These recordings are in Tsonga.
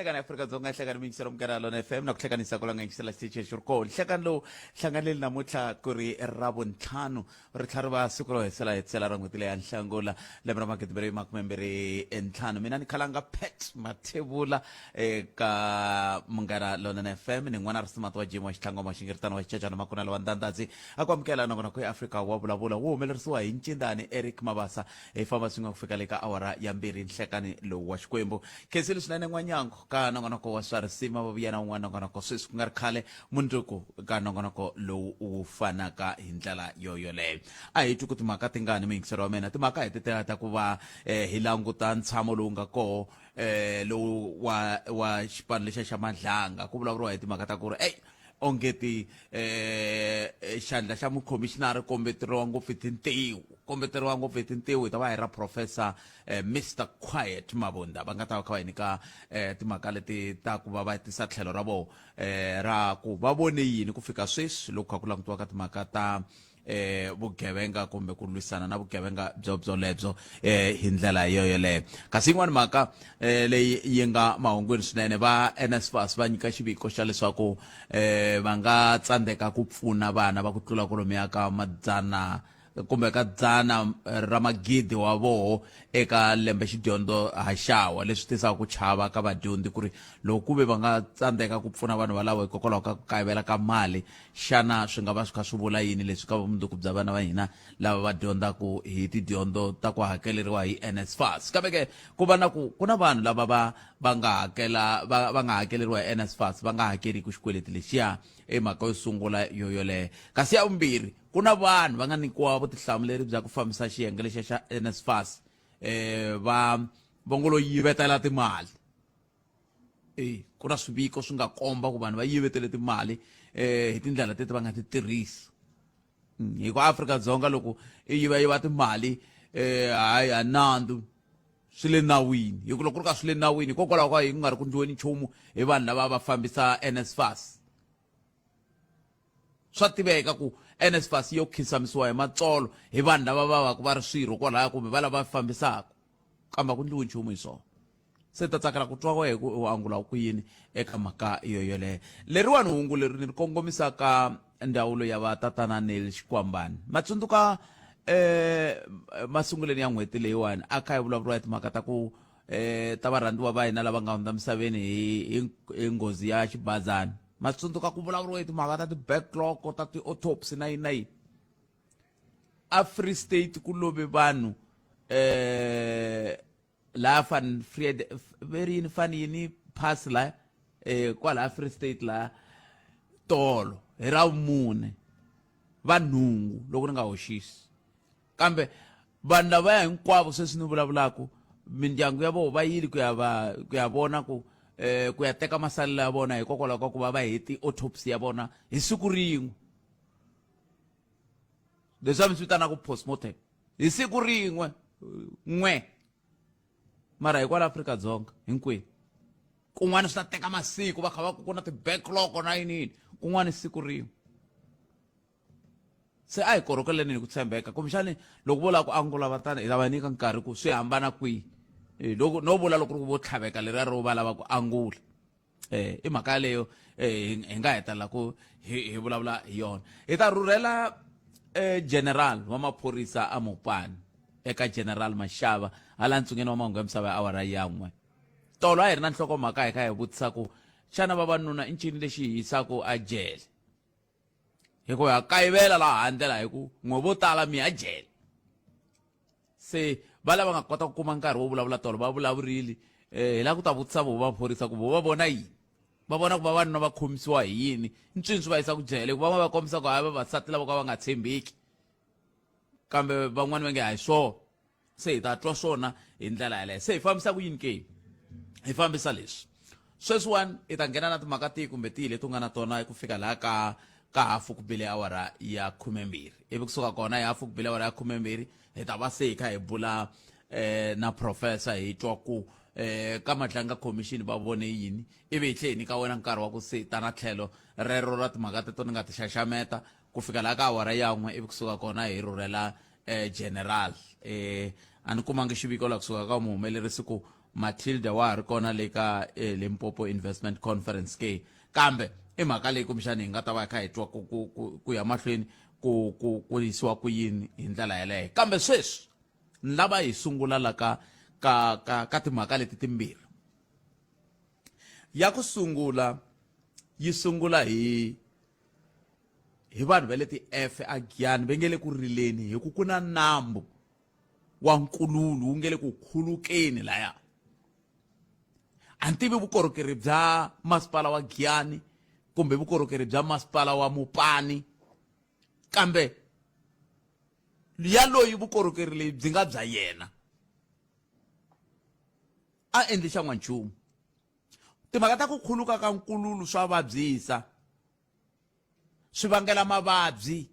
Nhlekani Afrika-Dzonga, nhlekani miyingiselo Munghana Lona FM na ku hlekanisa ku langa yingisela xitichi lexi ri koho. Nhlekani lowu hlanganeli namuntlha ku ri Ravuntlhanu, ri tlhela ri va siku ro hetisela hetisela ra n'hweti leya Nhlangula lembe ra 2025. Mina ni khalanga Pat Mathebula eka Munghana Lonene FM, ni n'wana risimati wa Jim wa Xitlhangoma Xingiritano wa Xichachana Makunala wa Ndandadzi. A ku amukela nongonoko ya Afrika wa vulavula wu humelerisiwa hi Ncindani Eric Mabasa. Hi famba swin'we ku fika le ka awara ya mbirhi nhlekani lowu wa Xikwembu. Khensile swinene N'wanyango ka nongonoko wa swa risima, va vuya na wun'wana nongonoko sweswi ku nga ri khale mundzuku ka nongonoko lowu wu fanaka hi ndlela yo yoleyo. A hi twi ku timhaka tingani muyingiseri wa mina, timhaka hi titela ta ku va hi languta ntshamo lowu nga koho lowu wa xipano lexiya xa Madlanga. Ku vulavuriwa hi timhaka ta ku ri ey onge ti xandla xa mukhomishinari kombeteriwa ngopfu hi tintiho, kombeteriwa ngopfu hi tintiho hi ta va hi ra Professor Mister Quiet Mabunda, va nga ta va kha va hi nyika timhaka leti ta ku va va tisa tlhelo ra vona ra ku va vone yini ku fika sweswi loko kha ku langutiwa ka timhaka ta vugevenga kumbe ku lwisana na vugevenga byo byolebyo hi ndlela yo yoleyo. Kasi yin'wana mhaka leyi yi nga mahungwini swinene, va NSFAS va nyika xiviko xa leswaku va nga tsandzeka ku pfuna vana va ku tlula kwalomuya ka madzana kumbe ka dzana ra magidi wa voho eka lembe xidyondzo haxawa, leswi tisaka ku chava ka vadyondzi ku ri loko ku ve va nga tsandzeka ku pfuna vanhu valavo hikokwalaho ka ku kayivela ka mali, xana swi nga va swi kha swi vula yini leswi ka vumundzuku bya vana va hina lava va dyondzaka hi tidyondzo ta ku hakeleriwa hi NSFAS? Kambe ke ku va na ku ku na vanhu lava va nga hakela va nga hakeleriwa hi NSFAS va nga hakeriki xikweleti lexiya, i mhaka yo sungula yo yoleyo. Kasi ya vumbirhi, ku na vanhu va nga nyikiwa vutihlamuleri bya ku fambisa xiyenge lexiya xa NSFAS, va va ngo lo yivetela timali. E ku na swiviko swi nga komba ku vanhu va yivetele timali hi tindlela teti va nga ti tirhisi. Hi ku Afrika-Dzonga loko i yiva yiva timali hayi a nandzu swi le nawini, hi ku loko ku ri ka swi le nawini hikokwalaho ka yi ku nga ri ku ndliweni nchumu hi vanhu lava va fambisa NSFAS. Swa tiveka ku NSFAS yo khinsamisiwa hi matsolo hi vanhu lava va va ku va ri swirho kwalaya kumbe va lava fambisaka, kambe a ku ndliwi nchumu hi swona. Se ta tsakela ku twa wehe ku u angula ku yini eka mhaka yo yoleyo. Leriwani hungu leri ni ri kongomisa ka ndzawulo ya va tatana Neil Xikwambani. Ma tsundzuka masunguleni ya n'hweti leyiwani a kha hi vulavuriwa hi timhaka ta ku ta varhandziwa va hina lava nga hundza misaveni hi nghozi ya xibazana. Ma tsundzuka ku vulavuriwa hi timhaka ta ti-backlog ta ti-autopsy na yini na yini. A Free State ku love vanhu laha fan Fred veri yini fan yini pass la kwala Free State la tolo hi ra vumune va nhungu loko ni nga hoxisi, kambe vanhu lavaya hinkwavo sweswi ni vulavulaka mindyangu ya vona va yile ku ya va ku ya vona ku ku ya teka masalela ya vona hikokwalaho ka ku va va heti autopsy ya vona hi siku rin'we, leswi va mi swi vitanaka postmortem hi siku rin'we n'we. Mara hi kwala Afrika-Dzonga hinkwenu kun'wana swi ta teka masiku va kha va ku ku na ti-backlog na yini yini, kun'wana siku rin'we. Se a hi korhokeleni hi ku tshembeka, kumbexani loko vo lava ku angula va tani hi ta va nyika nkarhi ku swi hambana kwihi. Loko no vula loko ri ku vo tlhaveka leriya ro va lava ku angula, i mhaka yaleyo hi nga hetelela ku hi vulavula hi yona. Hi ta rhurhela general wa maphorisa a Mopani eka General Mashava hala ntsungeni wa mahungu ya misava ya awara ya n'we. Tolo a hi ri na nhlokomhaka hi kha hi vutisa ku xana vavanuna i ncini lexi hi yisaka a jele, hikuva ha kayivela laha handle laha hi ku n'we vo tala mi ya jele. Se va lava nga kota ku kuma nkarhi wo vulavula tolo va vulavurile, hi lava ku ta vutisa vo maphorisa ku vo va vona yini, va vona ku vavanuna va khomisiwa hi yini ntswini swi va yisa ku jele, ku van'wana va kombisa ku hayi vavasati lava ka va nga tshembeki, kambe van'wani va nge hayi swona. Se hi ta twa swona hi ndlela yaleyo. Se hi fambisa ku yini ke? Hi fambisa leswi sweswiwani hi ta nghena na timhaka tihi kumbe tihi leti u nga na tona ku fika laha ka hafu ku bile awara ya khumembirhi, ivi kusuka kona hi hafu ku bile awara ya khumembirhi hi ta va se hi kha hi bula na professor hi twa ku ka Madlanga Commission va vone yini, ivi hi tlhe hi nyika wena nkarhi wa ku se tana tlhelo rero ra timhaka teto ni nga ti xaxameta ku fika laha ka awara ya n'we, ivi kusuka kona hi rhurhela general. A ni kumangi xiviko la kusuka ka muhumelerisi ku Matilda wa ha ri kona le ka eh, Limpopo Investment Conference ke kambe i mhaka leyi kumbexani hi nga ta va hi kha hi twa ku, ku, ku, ku ya mahlweni ku, ku, ku yisiwa ku yini hi ndlela yeleyo kambe sweswi ni lava hi sungula la ka ka ka ka timhaka leti timbirhi ya ku sungula yi sungula hi hi vanhu va le ti-f a Giyani va nge le ku rileni hi ku ku na nambu wa nkululu wu nge le ku khulukeni laya a ni tivi vukorhokeri bya masipala wa Giyani kumbe vukorhokeri bya masipala wa Mopani kambe ya loyi vukorhokeri leyi byi nga bya yena a endli xa n'wanchumu timhaka ta ku khuluka ka nkululu swa vabyisa swi vangela mavabyi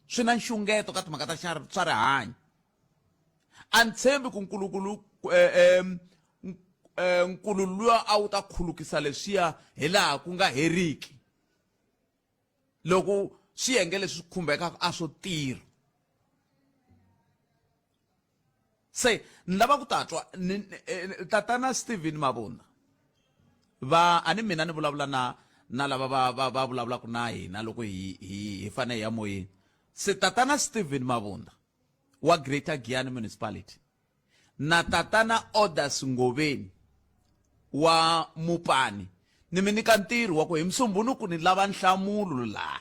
swi na nxungeto ka timhaka ta swa rihanyo a ni tshembi ku nkulukulu eh, eh, eh, nkulu luya a wu ta khulukisa leswiya hi laha ku nga heriki loko swiyenge leswi khumbekaka a swo tirha se ni lava ku ta twa eh, tatana Steven Mabunda va a ni mina ni vulavula na na lava va va va vulavulaka na hina loko hi hi hi fanele hi ya moyeni se tatana Steven Mabunda wa Greater Giyani Municipality na tatana Orders Ngoveni wa Mupani ni mi nyika ntirho wa ku hi Musumbhunuku ni lava nhlamulo laha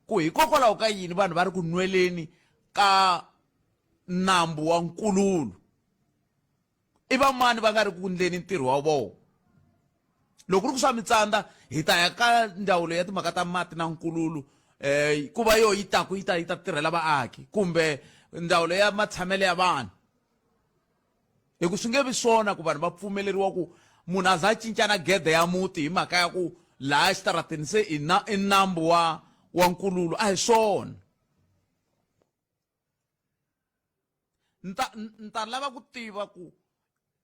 ku hikokwalaho ka yini vanhu va ri ku nweleni ka nambu wa Nkululu i vamani va nga ri ku ndleni ntirho wa vona loko ri ku swa mitsandza hi ta ya ka ndzawulo ya timhaka ta mati na nkululu eh ku va yo yi taku yi ta yi ta tirhela vaaki kumbe ndzawulo ya matshamelo ya vanhu hi ku swi nge vi swona ku vanhu va pfumeleriwa ku munhu a za a cinca na gede ya muti hi mhaka ya ku laha xitarateni se i na i nambu wa wa nkululo a hi swona ni ta ni ta lava ku tiva ku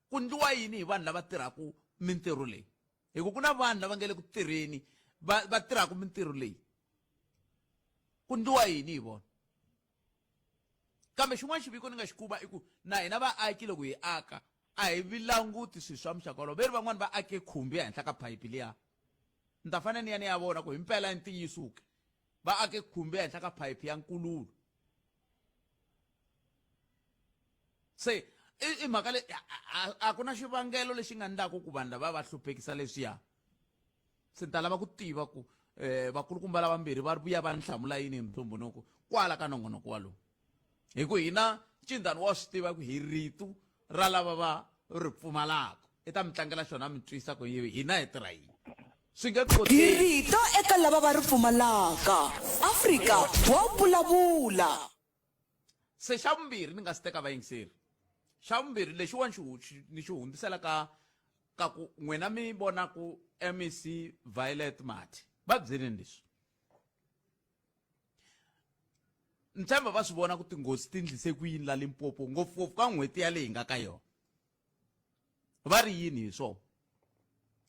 ku ndliwa yini hi vanhu lava tirhaka mintirho leyi hi ku ku na vanhu lava nga le ku tirheni va va tirhaka mintirho leyi ku ndliwa yini hi vona kambe xin'wana xiviko ni nga xi kuma i ku na hina vaaki loko hi aka a hi vi languti swilo swa muxaka wolowo ve ri van'wani va ake khumbi ehenhla ka phayiphi liya ni ta fanele ni ya ni ya vona ku himpela i ntiyiso ke va ake khumbi ehenhla ka phayiphi ya nkululo se i mhaka leyi a ku na xivangelo lexi nga endlaku ku vanhu lava va hluphekisa leswiya se ni ta lava ku tiva ku um vakulukumba lavambirhi va vuya va ni hlamula yini hi mutumbuluko kwala ka nongonoko walowu hi ku hina ncindani wa swi tiva ku hi rito ra lava va ri pfumalaka i ta mi tlangela xona mi twisa ku hina hi tirha yini swi nge Hi koteki rito eka lava va ri pfumalaka. Afrika wa vulavula. Se xa vumbirhi ni nga si teka vayingiseri xa vumbirhi lexiwani xi ni xi hundzisela ka ka ku n'wina mi vona ku MEC Violet Mathe va byeleni leswi ni tshemba va swi vona ku tinghozi ti ndlise ku yini la Limpopo ngopfungopfu ka n'hweti ya leyi hi nga ka yona va ri yini hi swona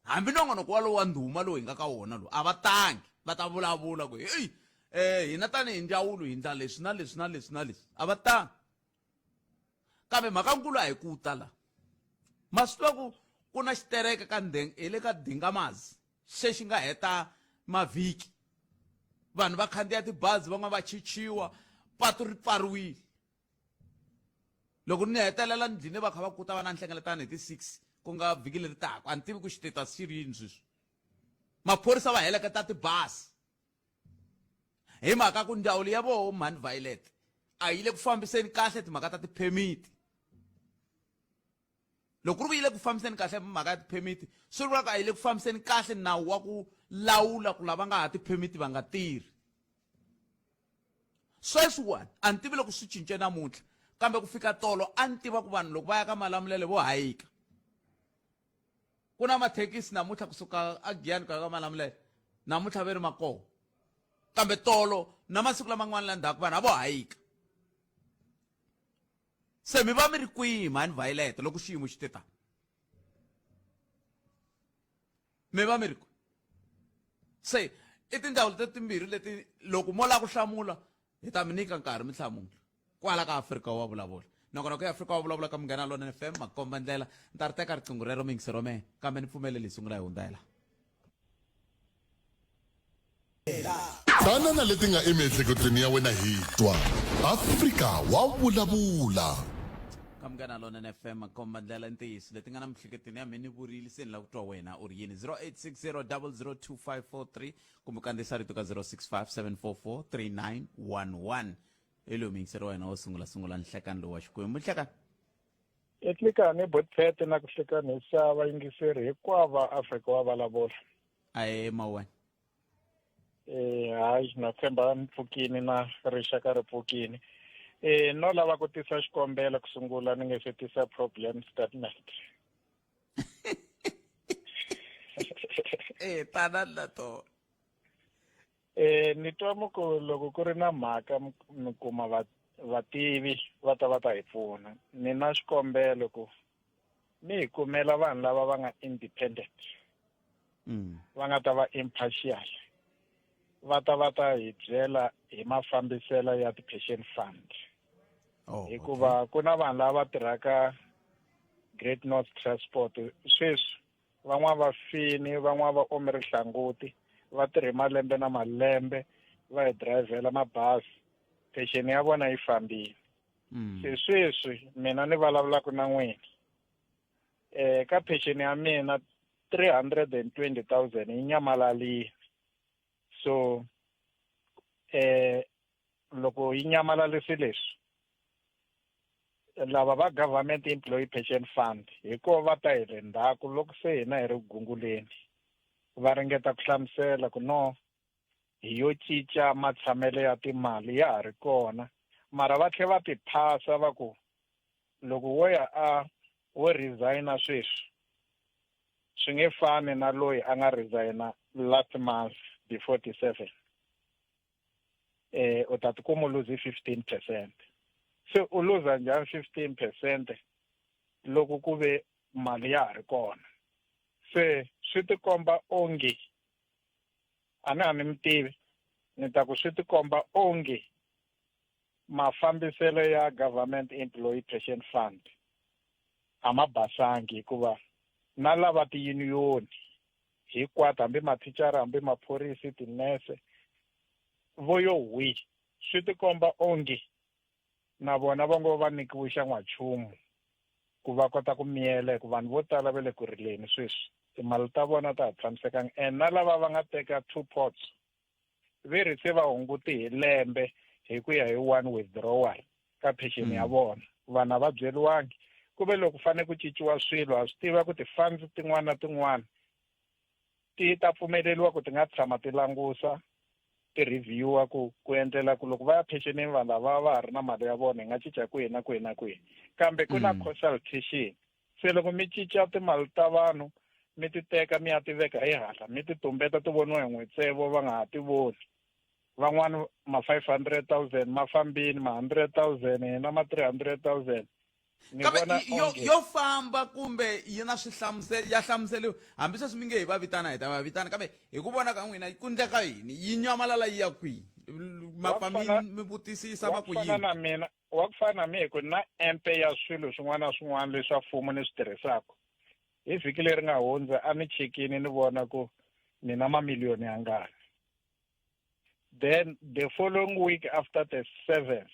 hambi nongonoko walowo wa ndhuma lowu hi nga ka wona lowu a va tangi va ta vulavula ku heyi um hina tanihi ndzawulo hi ndla leswi na leswi na leswi na leswi a va tangi kambe mhaka nkulu a hi ku ta la ma swi tiva ku ku na xitereka ka hi le ka dingamazi se xi nga heta mavhiki vanhu va khandziya tibazi van'wana va chichiwa patu ri pfariwile loko ni hetelela ni dline va kha va kuta va na nhlengeletano hi ti-six ku nga vhiki leri taka a ni tivi ku xitetasi xi ri yini sweswi maphorisa va heleketa tibazi hi mhaka ku ndzawulo ya voho mhani Violet a yi le ku fambiseni kahle timhaka ta tiphemiti loko ku ri ku yi le ku fambiseni kahle mhaka ya tiphemiti swi vula ku a yi le ku fambiseni kahle nawu wa ku lawula ku lava nga ha tiphemiti va nga tirhi sweswiwani a ni tivi loko swi cince namuntlha kambe ku fika tolo a ni tiva ku vanhu loko va ya ka malamulele vo hayika ku na mathekisi namuntlha kusuka agiyani ku ya ka malamulele namuntlha ve ri ma kona kambe tolo na masiku laman'wana la ndzhaku vanhu a vo hayika se mi va mi ri kwihi mhani Violet loko xiyimo xi te tani mi va mi ri kwihi se i tindzawulo te timbirhi leti loko mo lava ku hlamula hi ta mi nyika nkarhi mi hlamula kwala ka Afrika wa vulavula. Nongonoko ya Afrika wa vulavula ka Munghana Lonene FM makomba ndlela. Ni ta ri teka riqingho rero miyingiseri wa mehe, kambe ni pfumeleli hi sungula hi hundza hi la. Tana na leti nga emiehleketweni ya wena hi twa. Afrika wa vulavula. Ka Munghana Lonene FM makomba ndlela i ntiyiso leti nga na miehleketweni ya mina ni vurile se ni lava ku twa wena u ri yini 0860002543 kumbe u kandziyisa rito ka 0657443911 hi lowu muyingiseri wa hina wo sungula sungula nhlekani lowu wa Xikwembu nhlekani. Ehlekani botphete na ku hlekanisa vayingiseri hinkwavo Afrika wa vulavula. Ahe mawena. Eh hayi na tshemba ni pfukini na rixaka ri pfukini. Eh no lava ku tisa xikombelo ku sungula ni nge se tisa problem statement. Eh tana na to. Eh ni twa muku loko ku ri na mhaka mi kuma vativi va ta va ta hi pfuna. Ni na xikombelo ku mi hi kumela vanhu lava va nga independent. Va nga ta va impartial. Va ta va ta hi byela hi mafambiselo ya ti-pension fund. Oh, Hikuva ku na vanhu lava tirhaka Great North Transport sweswi van'wana va fini, van'wana va ome rihlanguti, va tirhe malembe na malembe va hi dirayivhela mabazi, pension ya vona yi fambile. Se sweswi mina ni vulavulaka na n'wina ka pension ya mina 320,000 yi nyamalalile. So loko yi nyamalalise leswi lava va government employee pension fund hikuva va ta hi le ndzhaku loko se hina hi ri gunguleni va ringeta ku hlamusela ku no hi yo cinca matshamelo ya timali ya ha ri kona mara va tlhela va ti phasa va ku loko wo ya a wo resigna sweswi swi nge fani na loyi a nga resigna last month before the 7 u ta tikuma u lose 15%. Se u luza njhani 15% loko ku ve mali ya ha ri kona? Se swi tikomba onge a ni a ni mi tivi ni ta ku swi tikomba onge mafambiselo ya government employee pension fund a ma basangi hikuva na lava tiyuniyoni hinkwato hambi mathicara hambi maphorisi tinese vo yo hwi swi tikomba onge na vona va ngo va nyikiwe xa n'wanchumu ku va kota ku miyela hikuva vanhu vo tala va le ku rileni sweswi timali ta vona ta ha tshamisekanga and na lava va nga teka two pots ve ri se va hunguti hi lembe hi ku ya hi one withdrawal ka pension ya vona vanhu a va byeriwangi ku ve loko fanele ku cinciwa swilo ha swi tiva ku ti-funds tin'wana na tin'wana ti ta pfumeleriwa ku ti nga tshama ti langusa ti reviewa ku ku endlela ku loko va ya pensioneni vanhu lava va ha ri na mali ya vona hi nga cinca kwihi na kwihi na kwihi kambe ku na consultation se loko mi cinca timali ta vanhu mi ti teka mi ya ti veka hi hala mi ti tumbeta ti voniwa hi n'witsevo va nga ha ti voni van'wani ma 500,000 ma fambini ma 100,000 hina ma 300,000 ni kambe vona yo onge yo famba kumbe yi na swihlamuselo ya hlamuseliwa hambi sweswi mi nge hi va vitana hi ta va vitana kambe hi ku vona ka n'wina ku ndleka yini yi nyamalala yi ya kwihi ma Wa pfa mi fana- mi vutisisa wa va ku fana yini na mina wa ku fana na mina hi ku na empe ya swilo swin'wana na swin'wana leswi mfumo ni swi tirhisaka hi vhiki leri nga hundza a ni chekini ni vona ku ni na mamiliyoni ya ngani then the following week after the 7th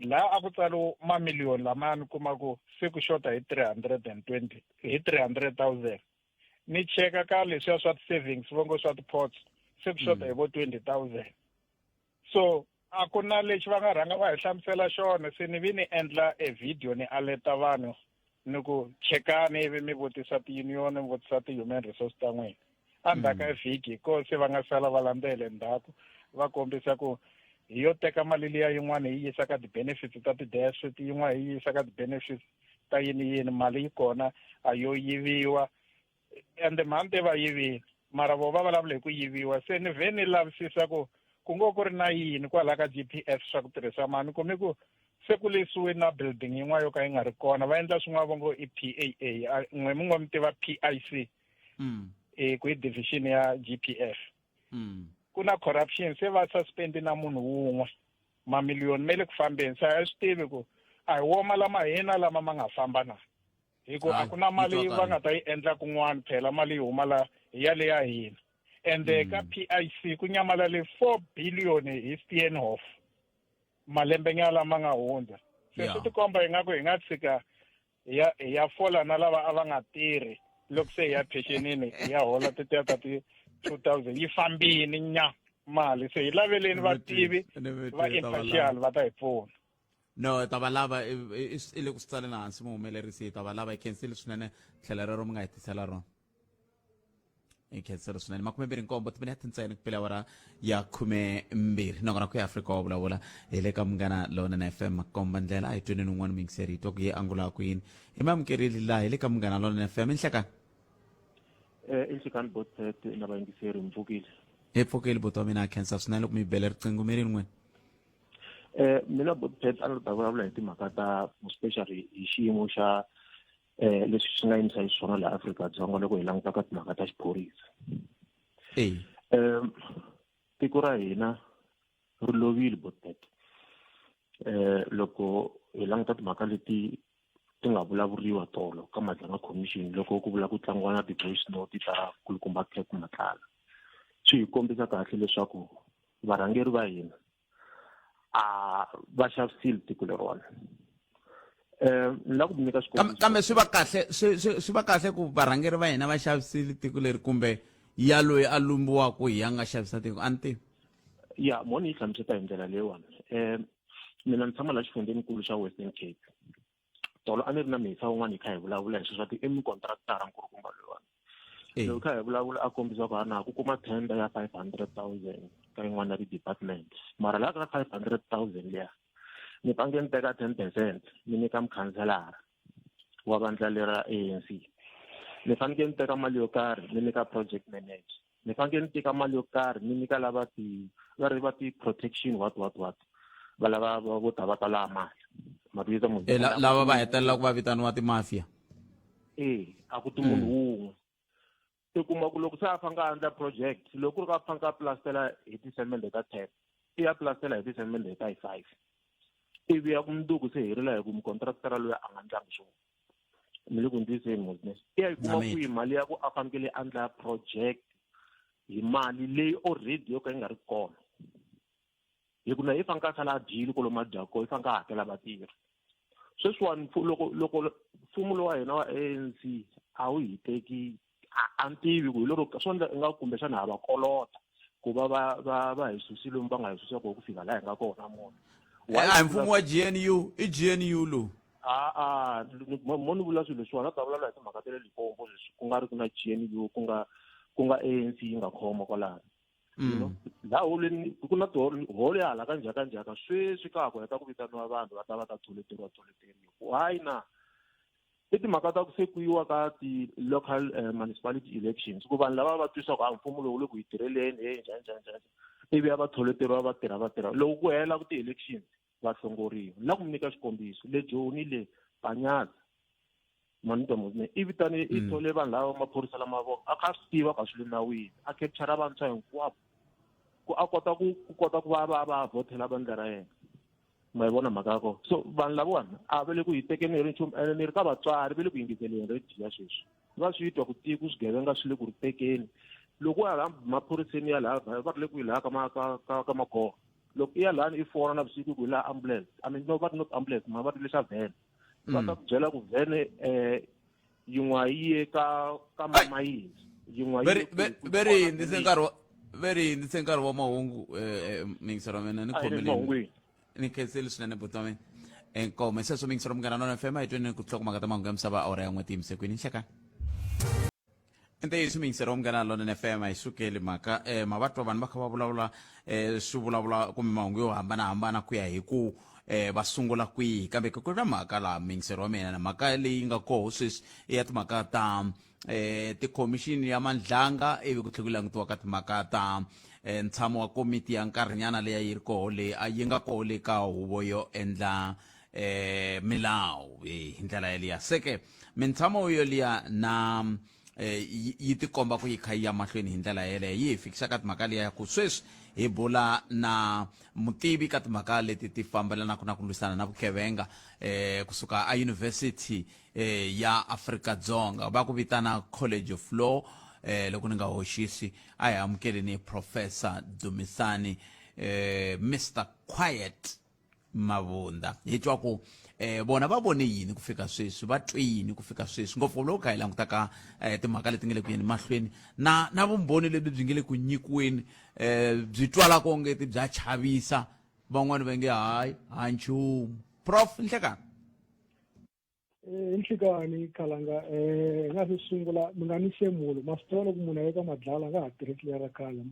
laha a ku tsariwe mamiliyoni lamaya ni kuma ku se ku xota hi 320 hi 300,000 ni cheka ka leswiya swa ti-savings va ngo swa ti-pots se ku xota hi vo 20,000 so a ku na lexi va nga rhanga va hi hlamusela xona se ni vi ni endla e video ni aleta vanhu ni ku chekani ivi mi vutisa ti-union mi vutisa ti-human resource ta n'wina endzhaku ka vhiki ko se va nga sala va landzele ndzhaku va kombisa ku hi yo teka mali liya yin'wana hi yisa ka ti-benefits ta ti-deaths yin'wana hi yisa ka ti-benefits ta yini yini mali yi kona a yo yiviwa ende mhani te va yivile mara vo va vulavula hi ku yiviwa se ni vhe ni lavisisa ku ku ngo ku ri na yini kwalaha ka G_P_F swa ku tirhisa mali ni kume ku se ku lisiwe na building yin'wana yo ka yi nga ri kona va endla swin'wana va ngo i P_A_A n'we mi ngo mi tiva P_I_C ku i division ya G_P_F ku na corruption se va suspend na munhu wun'we mamiliyoni me le ku fambeni se a swi tivi ku A hi woma lama hina lama ma nga famba na. Hi ku a ku na mali va nga ta yi endla kun'wana phela mali yi huma la hi ya le ya hina. Ende ka PIC ku nyamalale 4 billion hi Steenhoff malembe nyana lama nga hundza. Se swi tikomba ingaku hi nga tshika hi ya hi ya fola na lava a va nga tirhi loko se hi ya phexenini hi ya hola tetiya ta ti 2000 yi fambini nya mali se hi laveleni vativi va impartial va ta hi pfuna. No, hi ta va lava i le ku swi tsaleni hansi muhumelerisi hi ta va lava hi khensile swinene tlhela rero mi nga hi tisela rona. Hi khensile swinene 27 timinete ntsena ku pela awara ya 12 nakona ku ya Afrika wa vulavula hi le ka Munghana Lonene FM makomba ndlela a hi tweni un'wana muyingiseri hi twa ku ye angula ku yini hi mi amukerile laha hi le ka Munghana Lonene FM i nhlekani. I nhlekani botpet na vayingiseri mi pfukile. Hi pfukile buti wa mina a khensa swinene loko mi bele riqingho mi ri n'wini. Mina botpet a ni ta vulavula hi timhaka ta especially hi xiyimo xa leswi swi nga yimisa xiswona laha Afrika-Dzonga loko hi languta ka timhaka ta xiphorisa. Tiko ra hina ri lovile botpet. Loko hi languta timhaka leti ti nga vulavuriwa tolo ka Madlanga Commission loko ku vula ku tlangiwa na ti-voice note ta kulukumba Cat Matlala swi hi kombisa kahle leswaku varhangeri va hina a va xavisile tiko leriwani. Ni lava ku mi nyika xikombiso. Kambe swi va kahle swi va kahle ku varhangeri va hina va xavisile tiko leri kumbe ya loyi a lumbiwaka hi ya nga xavisa tiko a ni tivi. Ya mo ni yi hlamuseta hi ndlela leyiwani. Mina ni tshama laha xifundzhenikulu xa Western Cape. Tolo a ni ri na mhisa wun'wana hi kha hi vulavula hi swilo swa ti i contractor nkulukumba loyiwani. Loko kha hi vulavula a kombisa ku ana ku kuma tender ya 500,000 ka yin'wana ya ti-department. Mara laha ka 500,000 liya ni faneke ni teka 10% ni nyika mukhanselara wa vandla lera ANC. Ni faneke ni teka mali yo karhi ni nyika project manager. Ni faneke ni teka mali yo karhi ni nyika lava ti va ri va ti protection what what what va lava vo ta va ta laha mali. Ma twisisa munhu? Lava va hetelela ku va vitaniwa ti-mafia. A ku ti munhu wun'we. I kuma ku loko se a fanele a endla project loko ku ri ka fanele a plastela hi tisemende ta 10 i ya plastela hi tisemende ta hi 5 ivi ya ku mundzuku se hi rila hi ku mukontraktara loyi a nga ndlangi swona. Mi le ku ndliseni mos ne? I ya yi kuma kwihi mali ya ku a fanekele a endla project hi mali leyi already yo ka yi nga ri kona? Hi ku na yi faneke a sala a dyile kwalomu a dyaka kona, yi faneke a hakela vatirhi. Sweswiwani loko loko mfumo lowa hina wa ANC a wu hi teki a ni tivi ku hi lero swo endla ingaku kumbexana ha va kolota ku va va va va hi susile lomu va nga hi susa kona ku fika laha hi nga kona mona. A hi mfumo wa GNU, i GNU lowu. A mo ni vula swilo leswiwani a ta vulavula hi timhaka ta le Limpopo sweswi ku nga ri ku na GNU ku nga ku nga ANC yi nga khoma kwalano. You know, laha holweni ku na holo ya hala ka njhaka njhaka sweswi ka ha ku heta ku vitaniwa vanhu va ta va ta tholeteriwa tholeteriwa. Why na? I timhaka ta ku se ku yiwa ka ti-local municipality elections ku vanhu lava va twisa ku a mfumo lowu le ku hi tirheleni he njhani njhani njhani ivi ya va tholeteriwa va tirha va tirha loko ku hela ku ti-elections va hlongoriwa. Ni lava ku mi nyika xikombiso le Joni le Panyaza Manita Mosne i vitane i thole vanhu lava maphorisa lama vo a kha a swi tiva ka swi le nawini a capture vantshwa hinkwavo ku a kota ku ku kota ku va va va vhotela vandla ra yena. Ma yi vona mhaka ya kona. So vanhu lavawani a va le ku hi tekeni hi ri nchumu ene ni ri ka vatswari va le ku yingiseleni rediyo ya sweswi. Va swi twa ku tiko swigevenga swi le ku ri tekeni. Loko u ya laha maphoriseni ya laha va ri le ku yi laha ka ma ka ka ka Magoro. Loko i ya lahani i fona navusiku ku hi laha ambulance. I mean no va ri not ambulance ma va ri lexa van. Va ta ku byela ku van yin'wa yi ye ka ka mamayini. Yin'wa yi ye ku Ve ri hundzise nkarhi wa ve ri hundzise nkarhi wa mahungu miyingiselo wa mina ni A hi le khomile. mahungwini. Ni khensile swinene buti wa mina. Inkomu hi sweswo miyingiselo Munghana Lonene FM a hi tweni ku tlhoko mhaka ta mahungu ya misava awara ya n'we tiyimise kwini nhlekani. I ntiyiso miyingiselo wa Munghana Lonene FM a yi sukeli mhaka ma va twa vanhu va kha va vulavula swi vulavula kumbe mahungu yo hambanahambana ku ya hi ku va sungula kwihi kambe ku na mhaka laha miyingiselo wa mina na mhaka leyi nga koho sweswi i ya timhaka ta tikhomixini ya Mandlanga ivi ku tlhela ku langutiwa ka timhaka ta ntshamo wa komiti ya nkarhinyana leyi a yi ri koho leyi a yi nga koho le ka huvo yo endla milawu hi ndlela yeliya se ke mintshamo yoliya na eh, yi tikomba ku yi kha yi ya mahlweni hi ndlela yeleyo yi hi fikisa ka timhaka liya ya ku sweswi hi bula na mutivi ka timhaka leti ti fambelanaka na ku lwisana na vugevenga eh, kusuka a university eh, ya Afrika Dzonga va ku vitana College of Law eh, loko ni nga hoxisi a hi amukeleni Professor Dumisani eh, Mr Quiet Mavunda hi twa ku eh, vona va vone yini ku fika sweswi va twe yini ku fika sweswi ngopfu loko kha hi languta ka eh, timhaka leti nga le ku yeni mahlweni na na vumbhoni lebyi byi nge le ku nyikiweni eh, byi twalaka ongeti bya chavisa van'wani va nge hayi ha nchumu prof nhlekani Eh, nhlikani khalanga um hi nga se sungula mi nga ni hlemuli ma swi tiva loko munhu a ye ka madlala a nga ha tirhisi liya ra khale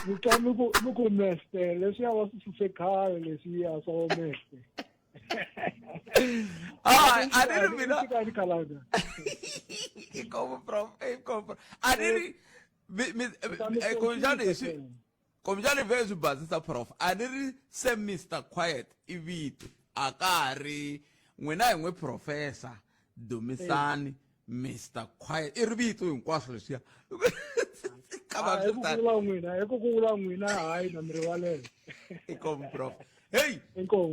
mi twa mi ku mi ku meste leswiya va swi suse khale leswiya swa vo meste Ah, a ni ri mina nhlikani khalanga inkomu prof inkomu prof a ni ri mi mi eh, kumbexana hi swi Kumbexana vhe swi basisa prof a ni ri se Mister Quiet i vito a ka ha ri n'wina hi n'wi professor Dumisani Mister Quiet i ri vito hinkwaswo leswiya ka va swi tani vula n'wina hi ku ku vula n'wina hayi na mi rivalela inkomu prof heyi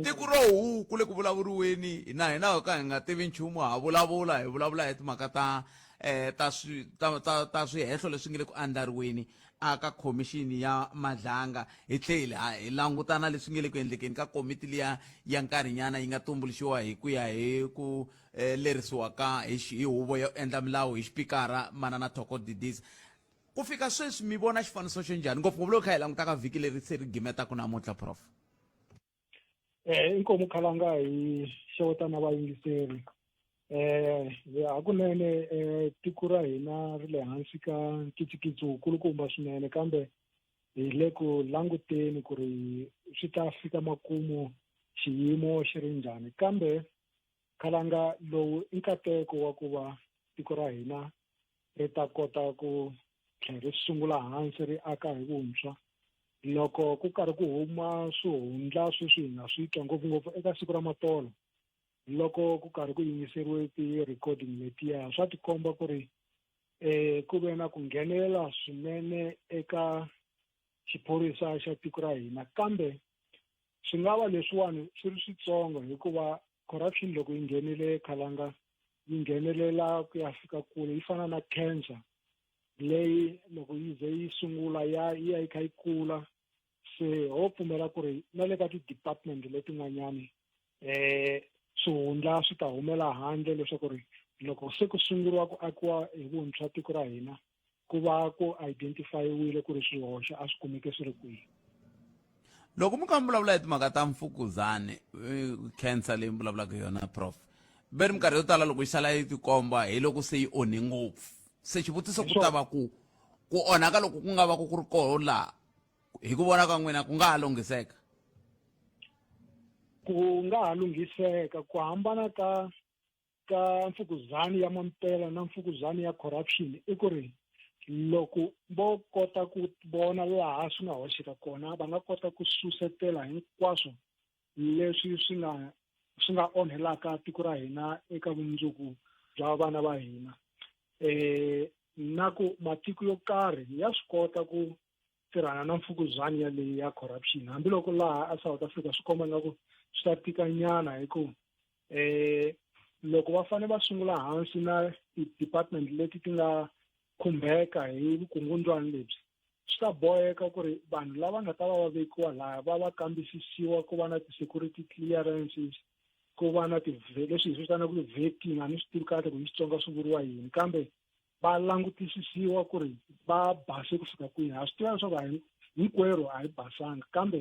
tiko ro huku le ku vulavuriweni na hina ka hi nga tivi nchumu ha vulavula hi vulavula hi timhaka ta eh ta swi ta ta ta swihehlo leswi nge le ku andlariweni aka khomixini ya Madlanga hi tlhele hi langutana leswi nge le ku endlekeni ka komiti liya ya nkarhinyana yi nga tumbuluxiwa hi ku ya hi ku eh, lerisiwa ka hi hi huvo yo endla milawu hi xipikara Manana Thoko Didiza ku fika sweswi mi vona xifaniso xo njhani ngopfungopfu loko kha hi languta ka vhiki leri se ri gimetaka namuntlha prof Eh inkomu khalanga hi xeweta na vayingiseri eh hakunene eh tiko ra hina ri le hansi ka nkitsikitsi wukulukumba swinene kambe hi le ku languteni ku ri swi ta fika makumu xiyimo xi ri njhani kambe khalanga lowu i nkateko wa ku va tiko ra hina ri ta kota ku tlhela ri sungula hansi ri aka hi vuntshwa loko ku karhi ku huma swihundla sweswi hi nga swi twa ngopfungopfu eka siku ra matolo loko ku karhi ku yingiseriwe ti-recording letiya swa tikomba ku ri eh ku ve na ku nghenelela swinene eka xiphorisa xa tiko ra hina kambe swi nga va leswiwani swi ri switsongo hikuva corruption loko yi nghenile khalanga yi nghenelela ku ya fika kule yi fana na cancer leyi loko yi ze yi sungula ya yi ya yi kha yi kula se ho pfumela ku ri na le ka ti-department letin'wanyani eh swihundla swi ta humela handle leswaku ri loko se ku sunguriwa ku akiwa hi vuntshwa tiko ra hina ku va ku identifyiwile ku ri swihoxo a swi kumeke swi ri kwihi loko mi kha mi vulavula hi timhaka ta mfukuzani eh, cancer leyi mi vulavulaka yona prof ve ri minkarhi yo tala loko yi sala yi tikomba hi loko se yi onhe ngopfu se xivutiso ku ta va ku ku onhaka loko ku nga va ku ku ri koho laha hi ku vona ka n'wina ku nga ha lunghiseka ku nga ha lunghiseka ku hambana ka ka mfukuzani ya mampela na mfukuzani ya corruption i ku ri loko vo kota ku vona laha swi nga hoxeka kona va nga kota ku susetela hinkwaswo leswi swi nga swi nga onhelaka tiko ra hina eka vumundzuku bya vana va hina eh na ku matiko yo karhi ya swi kota ku tirhana na mfukuzani yaleyi ya corruption hambiloko laha a South Africa swi komba nga ku swi ta tika nyana hi ku eh loko va fanele va sungula hansi na ti-department leti ti nga khumbeka hi vukungundzwani lebyi swi ta boheka ku ri vanhu lava nga ta va va vekiwa laha va va kambisisiwa ku va na ti-security clearances ku va na ti leswi hi swi vitanaka ku vetting a ni swi tivi kahle ku hi Xitsonga swi vuriwa yini kambe va langutisisiwa ku ri va base ku fika kwihi ha swi tiva leswaku a hinkwerhu a hi basanga kambe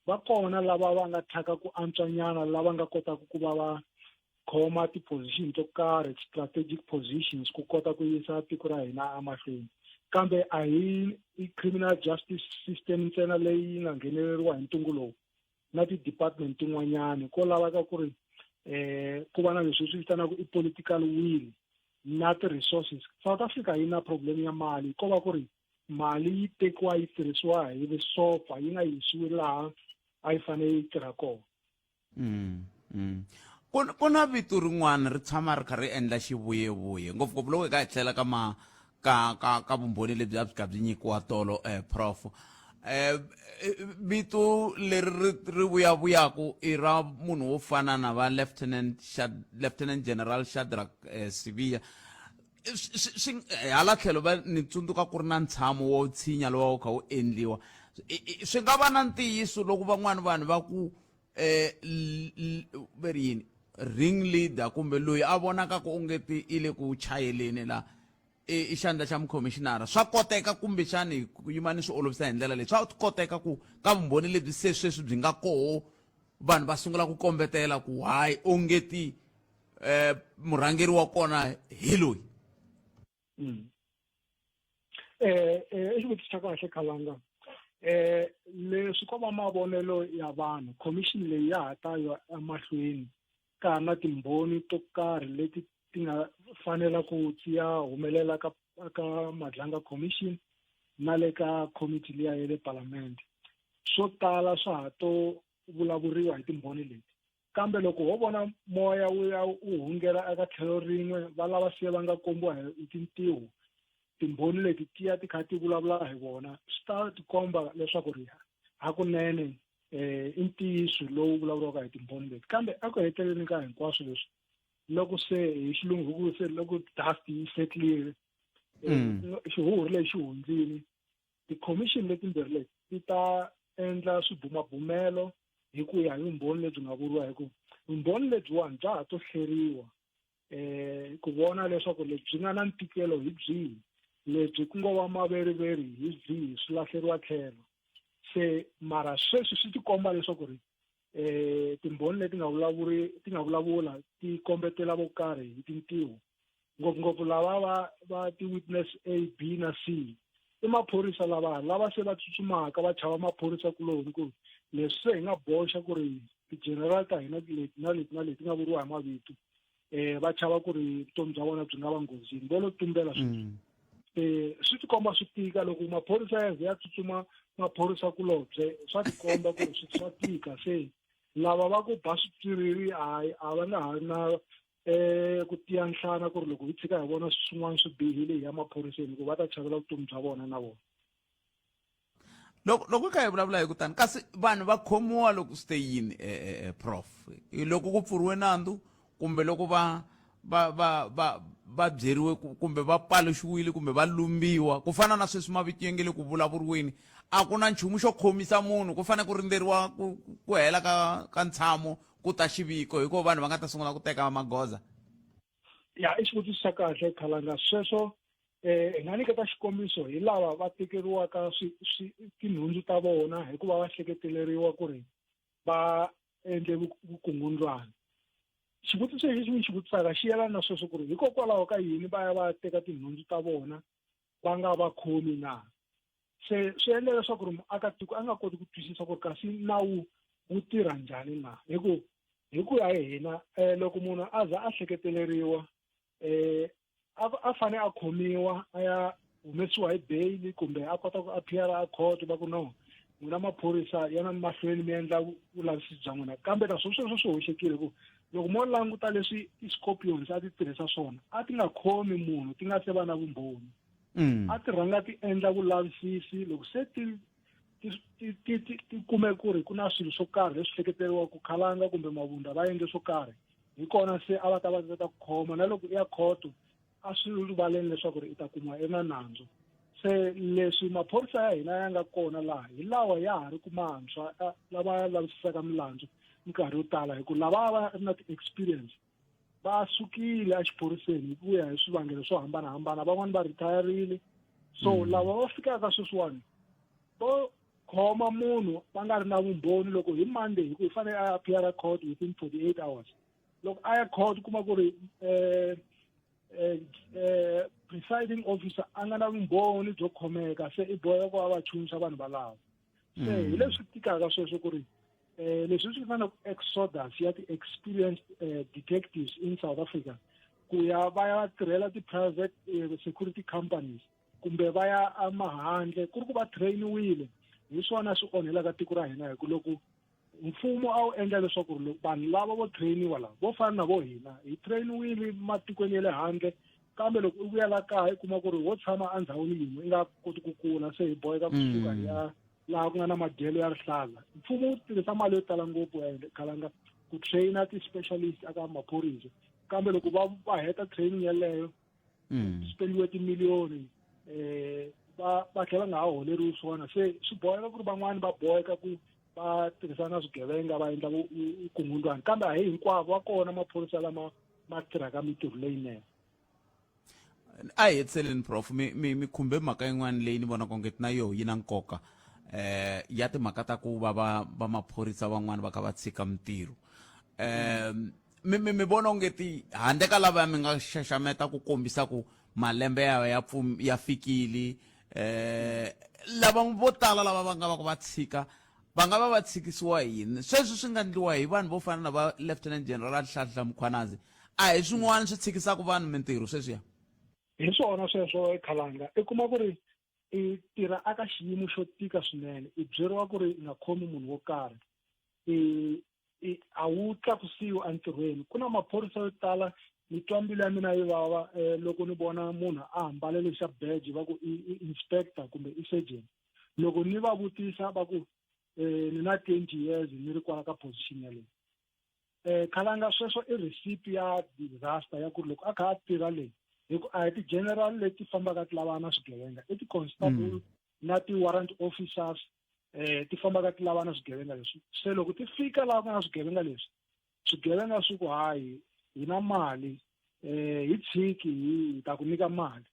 va kona lava va nga thyaka ku antswanyana lava nga kotaka ku va va khoma ti-position to karhi strategic positions ku kota ku yisa tiko ra hina emahlweni kambe a hi i criminal justice system ntsena leyi yi nga ngheneleriwa hi ntungu lowu na ti-department tin'wanyani ko laveka ku ri eh ku va na leswi swi vitanaka i political will na ti-resources South Africa yi na problem ya mali ko va ku ri mali yi tekiwa yi tirhisiwa hi vusopfa yi nga yisiwi laha a yi fanele yi tirha kona mm, mm. Ku na vito rin'wana ri tshama ri kha ri endla xivuyevuye ngopfungopfu loko hi ka hi tlhela ka ma ka ka ka vumbhoni lebyi a byi ka byi nyikiwa tolo prof. Vito leri ri ri vuyavuyaku i ra munhu wo fana na va Lieutenant Lieutenant General Shadrack Sibiya. Swi hala tlhelo va ni tsundzuka ku ri na ntshamo wo tshinya lowa wu kha wu endliwa. Swi nga va na ntiyiso loko van'wani vanhu va ku ve ri yini ring leader kumbe loyi a vonakaka ongeti i le ku chayeleni la i xandla xa mukhomishinara. Swa koteka kumbexani ku yima ni swi olovisa hi ndlela leyi, swa koteka ku ka vumbhoni lebyi se sweswi byi nga koho vanhu va sungula ku kombetela ku hayi ongeti murhangeri wa kona hi loyi. I xivutiso xa kahle Khalanga. Leswi ko va mavonelo ya vanhu, commission leyi ya ha ta ya emahlweni ka ha na timbhoni to karhi leti ti nga fanela ku ti ya humelela ka Madlanga Commission na le ka committee liya ya le Palamende. Swo tala swa ha to vulavuriwa hi timbhoni leti. Kambe loko ho vona moya wu ya wu hungela eka tlhelo rin'we, va lava se va nga kombiwa hi tintiho, timbhoni leti ti ya ti kha ti vulavula hi vona, swi ta tikomba leswaku ri hakunene i ntiyiso lowu vulavuriwaka hi timbhoni leti. Kambe eku heteleleni ka hinkwaswo leswi, loko se hi xilungu hi ku se loko dust yi setlile, xihuhuri lexi hundzile, ti-commission letimbirhi leti ti ta endla swibumabumelo hi ku ya hi vumbhoni lebyi nga vuriwa, hi ku vumbhoni lebyiwani bya ha to hleriwa ku vona leswaku lebyi nga na ntikelo hi byihi, lebyi ku ngo va maveriveri hi byihi, swi lahleriwa tlhelo. Se mara sweswi swi tikomba leswaku ri timbhoni leti nga vulavuri ti nga vulavula ti kombetela vo karhi hi tintiho, ngopfungopfu lava va ti-witness A, B na C. I maphorisa lava lava se va tsutsumaka va chava maphorisa kuloni, ku leswi se hi nga boxa ku ri ti-general ta hina leti na leti na leti nga vuriwa hi mavito, va chava ku ri vutomi bya vona byi nga va nghozini, vo lo tumbela sweswi. Swi tikomba swi tika loko maphorisa ya ze ya tsutsuma maphorisa kulobye, swa tikomba ku ri swa tika. Se lava va ku ba switswiriri hayi a va nga ha ri na ku tiya nhlana ku ri loko hi tshika hi vona swin'wana swi bihile hi ya maphoriseni, ku va ta chavela vutomi bya vona na vona. Loko kha hi vulavula hi kutani kasi vanhu va khomiwa loko swi te yini prof, loko ku pfuriwe nandzu kumbe loko va va va va va byeriwe kumbe va paluxiwile kumbe va lumbiwa, ku fana na sweswi mavito ya nge le ku vulavuriweni, a ku na nchumu xo khomisa munhu, ku fanele ku rindzeriwa ku hela ka ntshamo ku ta xiviko, hikuva vanhu va nga ta sungula ku teka magoza. Ya, i xivutiso xa kahle Khalanga. Sweswo hi nga nyiketa xikombiso hi lava va tekeriwaka tinhundzu ta vona hikuva va hleketeleriwa ku ri va endle vukungundzwana. Xivutiso lexi ni xi vutisaka xi yelana na sweswo, ku ri hikokwalaho ka yini va ya va teka tinhundzu ta vona va nga va khomi na? Se swi endla leswaku ri muakatiko a nga koti ku twisisa ku ri kasi nawu wu tirha njhani na, hi ku hi ku ya hi hina loko munhu a za a hleketeleriwa a fane a khomiwa a ya humesiwa hi bail kumbe a kota ku appear a court, va ku no n'wina maphorisa ya na mahlweni mi endla vulavisisi bya n'wina. Kambe na sweswo swi hoxekile, ku loko mo languta leswi ti-scorpions a ti tirhisa swona, a ti nga khomi munhu ti nga se va na vumbhoni. A ti rhanga ti endla vulavisisi, loko se ti kume ku ri ku na swilo swo karhi leswi hleketeriwaka ku Khalanga kumbe Mabunda va endle swo karhi, hi kona se a va ta va ta ku khoma. Na loko i ya khoto a swi rivaleni leswaku ri i ta kumiwa i na nandzu. Se leswi maphorisa ya hina ya nga kona laha hi lawa ya ha ri ku mantshwa, lava ya lavisisaka milandzu minkarhi yo tala, hi ku lava va ri na ti-experience va sukile exiphoriseni hi ku ya hi swivangelo swo hambanahambana, van'wani va retirile. So lava va fikaka sweswiwani vo khoma munhu va nga ri na vumbhoni, loko hi Monday, hi ku hi fanele a appear court within 48 hours, loko a ya court kuma ku ri presiding officer a nga na vumbhoni byo khomeka, se i boheka ku va va chunisa vanhu valavo. Se hi leswi tikaka sweswo ku ri leswi swi vitana exodus ya ti-experienced detectives in South Africa, ku ya va ya tirhela ti-private security companies kumbe va ya emahandle, ku ri ku va trainiwile. Hi swona swi onhelaka tiko ra hina, hi ku loko Mfumo a wu endla leswaku ri vanhu lava vo trainiwa lava vo fana na vo hina hi trainiwile matikweni ya le handle, kambe loko u vuya la kaya u kuma ku ri wo tshama endhawini yin'we i nga koti ku kula, se hi boheka kusuka hi ya laha ku nga na madyelo ya rihlaza. Mfumo wu tirhisa mali yo tala ngopfu khalanga ku traina ti-specialist aka maphorisa, kambe loko va heta training yeleyo spendiwe timiliyoni, va tlhela nga ha holeriwi swona. Se swi boheka ku ri van'wani va boheka ku va tirhisana na swigevenga va endla vukungundzwani, kambe a hi hinkwavo. Va kona maphorisa lama ma tirhaka mintirho leyinene. A hi hetiseleni, prof. Mi khumbe mhaka yin'wana leyi ni vonaka onge na yoho yi na nkoka, ya timhaka ta ku va maphorisa van'wani va kha va tshika mintirho. Mi vona onge ti handle ka lava mi nga xaxameta ku kombisa ku malembe ya ya fikile, lava vo tala lava va nga va ku va tshika, va nga va va tshikisiwa yini? Sweswi swi nga endliwa hi vanhu vo fana na va Lieutenant General Nhlanhla Mkhwanazi, a hi swin'wana swi tshikisaka vanhu mintirho sweswiya? Hi swona sweswo, Khalanga. I kuma ku ri i tirha aka xiyimo xo tika swinene, i byeriwa ku ri i nga khomi munhu wo karhi, i a wu tlakusiwi entirhweni. Ku na maphorisa yo tala, ni twa mbilu ya mina yi vava loko ni vona munhu a hambale lexa badge va ku i inspector kumbe i sergeant. Loko ni va vutisa va ku ni na 20 years ni ri kwala ka position yaleyo. Khalanga, sweswo i recipe ya disaster ya ku ri loko a kha a tirha leyi, hi ku a hi ti-general leti fambaka ti lavana na swigevenga, i ti-constable na ti-warrant officers ti fambaka ti lavana swigevenga leswi. Se loko ti fika laha ku nga na swigevenga leswi, swigevenga swi ku hayi, hi na mali, hi tshiki, hi ta ku nyika mali.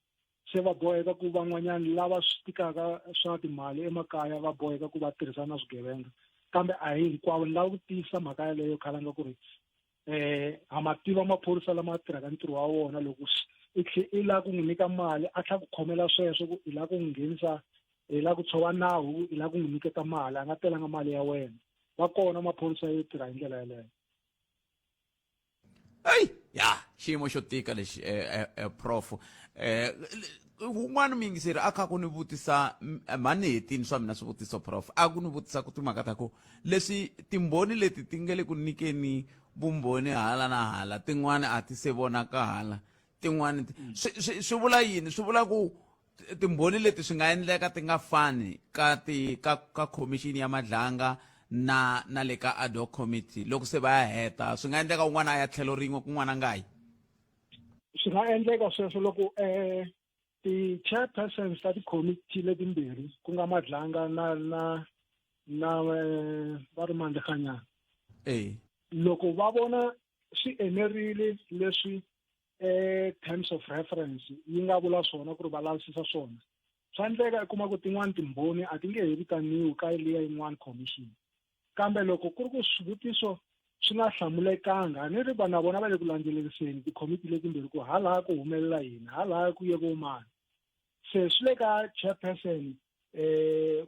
Se va boheka ku van'wanyana lava swi tikaka swa timali emakaya va boheka ku va tirhisana na swigevenga, kambe a hi hinkwavo. Ni lava ku tiyisa mhaka yaleyo, Khalanga, ku ri ha ma tiva maphorisa lama tirhaka ntirho wa wona. Loko i tlhe i lava ku n'wi nyika mali, a tlha ku khomela sweswo ku i lava ku n'wi nghenisa, i lava ku tshova nawu, i lava ku n'wi nyiketa mali, a nga telanga mali ya wena. Va kona maphorisa yo tirha hi ndlela yeleyo. Eyi ya, xiyimo xo tika lexi, prof. Wun'wana muyingiseri a kha ku ni vutisa, mhani ni hetini swa mina swivutiso, prof, a ku ni vutisa ku timhaka ta ku leswi timbhoni leti ti nga le ku nyikeni vumbhoni hala na hala, tin'wani a ti se vonaka hala, tin'wani swi vula yini? Swi vula ku timbhoni leti swi nga endleka ti nga fani ka ti ka ka khomixini ya Madlanga na le ka ad hoc committee. Loko se va ya heta, swi nga endleka un'wana a ya tlhelo rin'we, kun'wana a nga yi. Swi nga endleka sweswo loko ti-chairpersons ta ti-committee letimbirhi, ku nga Madlanga na va ri Mandlekanyana, loko va vona swi enerile leswi terms of reference yi nga vula swona ku ri va lavisisa swona, swa endleka i kuma ku tin'wani timbhoni a ti nge he vitaniwi ka liya yin'wani commission. Kambe loko ku ri ku swivutiso swi nga hlamulekanga, a ni ri va na vona va le ku landzeleriseni tikhomiti letimbirhi ku halaya ku humelela yini, halaya ku ye vo mani. Se swi le ka chairperson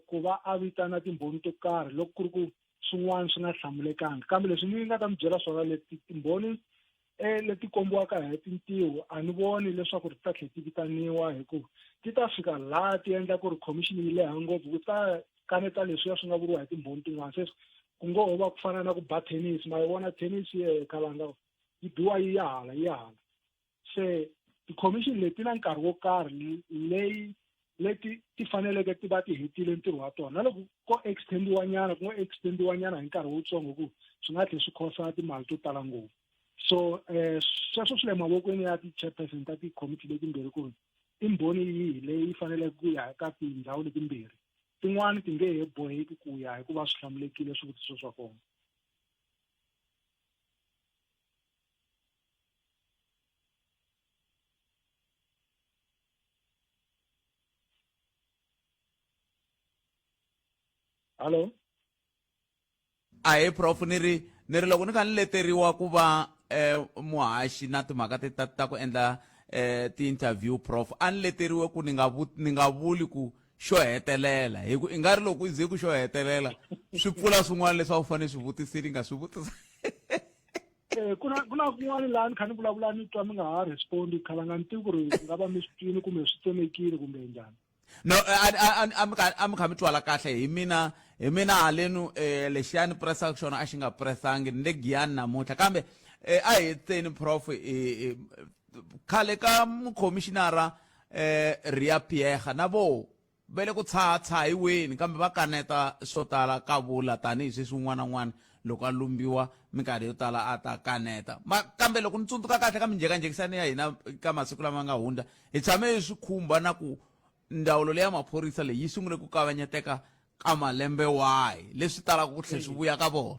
ku va a vitana timbhoni to karhi loko ku ri ku swin'wana swi nga hlamulekanga. Kambe leswi ni nga ta mi byela swona, leti timbhoni leti kombiwaka hi tintiho, a ni voni leswaku ri ta tlhela ti vitaniwa, hi ku ti ta fika laha ti endla ku ri khomixini yi leha ngopfu ku ta kaneta leswiya swi nga vuriwa hi timbhoni tin'wana. Se ku ngo ho va ku fana na ku ba tennis, ma yi vona tennis, Khalanga, yi biwa yi ya hala yi ya hala. Se tikhomixini leti na nkarhi wo karhi leyi leti ti faneleke ti va ti hetile ntirho wa tona, na loko ko extendiwa nyana, ku ngo extendiwa nyana hi nkarhi wutsongo, ku swi nga tlhela swi khosa timali to tala ngopfu. So sweswo swi le mavokweni ya ti-chairperson ta tikhomiti letimbirhi ku ri i mbhoni yihi leyi faneleke ku ya ka tindhawu letimbirhi. Tin'wani ti nge he boheki ku ya hikuva swi hlamulekile swivutiso swa kona. Hallo? Ahe, prof, ni ri loko ni kha ni leteriwa ku va muhaxi na timhaka ti ta ku endla ti-interview, prof, a ni leteriwe ku ni nga vuli ku xo hetelela, hi ku i nga ri loko i ze ku xo hetelela swi pfula swin'wana leswi a wu fanele swi vutisile nga swi vutisa. Ku na kun'wana laha ni kha ni vulavula ni twa mi nga ha respondi, Khalanga. Ni tivi ku ri ku nga va mi swi twini kumbe swi tsemekile kumbe njhani. No, a mi kha mi twala kahle hi mina, hi mina halenu. Lexiyani pressaka xona a xi nga pressangi ni le Giyani namuntlha, kambe a hi tseni prof. Khale ka mukhomishinara Ria Piega na vo va le ku tshahatshahiweni, kambe va kaneta swo tala ka vula tanihi sweswi un'wana na un'wana loko a lumbiwa minkarhi yo tala a ta kaneta ma. Kambe loko ni tsundzuka kahle ka minjhekanjhekisano ya hina ka masiku lama nga hundza, hi tshame hi swi khumba na ku ndzawulo leya maphorisa leyi yi sungule ku kavanyeteka ka malembe wahi leswi talaka ku tlhela swi vuya ka vona.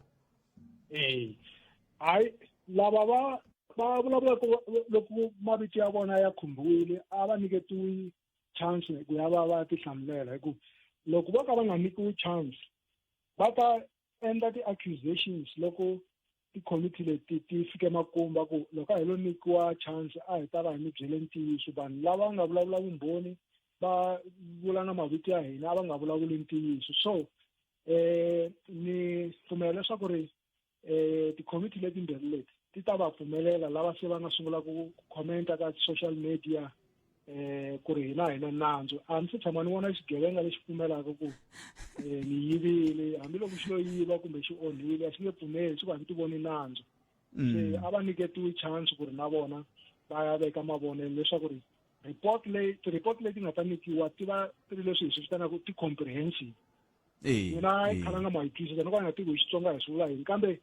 Ee, hayi, lava va vulavulaka loko mavito ya vona ya khumbiwile a va nyiketiwi chance ku ya va tihlamulela, hi ku loko vo ka va nga nyikiwi chance va ta endla ti-accusations loko ti-committee leti ti fike makumu, va ku loko a hi lo nyikiwa chance a hi ta va hi mi byele ntiyiso, vanhu lava nga vulavula vumbhoni va vula na mavito ya hina a va nga vulavuli ntiyiso. So ni pfumela leswaku ri ti-committee letimbirhi leti ti ta va pfumelela lava se va nga sungula ku commenta ka social media ku ri hina hi na nandzu. A ni se tshama ni vona xigevenga lexi pfumelaka ku ni yivile, hambiloko xi lo yiva kumbe xi onhile, a xi nge pfumeli xi ku a ni ti voni nandzu. Se a va nyiketiwi chance ku ri na vona va ya veka mavonelo leswaku ri report leyi, ti-report leti nga ta nyikiwa ti va ti ri leswi hi swi vitanaka ti-comprehensive. Mina khala nga ma yi twisisa ni ka nga tivi hi Xitsonga hi swi vula yini, kambe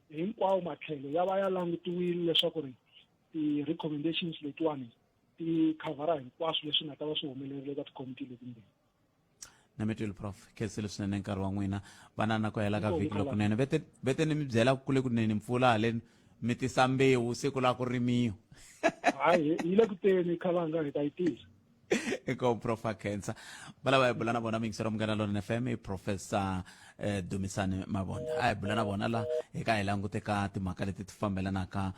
hinkwawo matlhelo ya va ya langutiwile leswaku ri ti-recommendations letiwani ti khavhara hinkwaswo leswi nga ta va swi humelerile ka tikomiti letimbirhi. Na mi twile, prof. Khensile swinene nkarhi wa n'wina. Vanana ku hela ka vhiki lokunene. Vete vete ni mi byela ku kule kunene mpfula haleni, mi tisa mbewu siku la ku rimiwa. Hayi, yi le ku teni, khalanga, hi ta yi tisa. Eka prof Khensa va lava hi bula na vona miyingiselo Munghana Lonene FM i Professor Dumisani Mavonda. A hi bula na vona la hi ka hi langute ka timhaka leti ti fambelanaka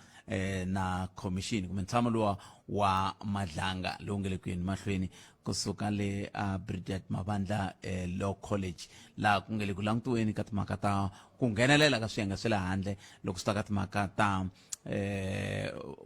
na commission kumbe ntshamo luwa wa Madlanga lowu nge le ku yeni mahlweni kusuka le a Bridget Mabandla Law College, laha ku nge le ku langutiweni ka timhaka ta ku nghenelela ka swiyenge swa le handle loko swi ta ka timhaka ta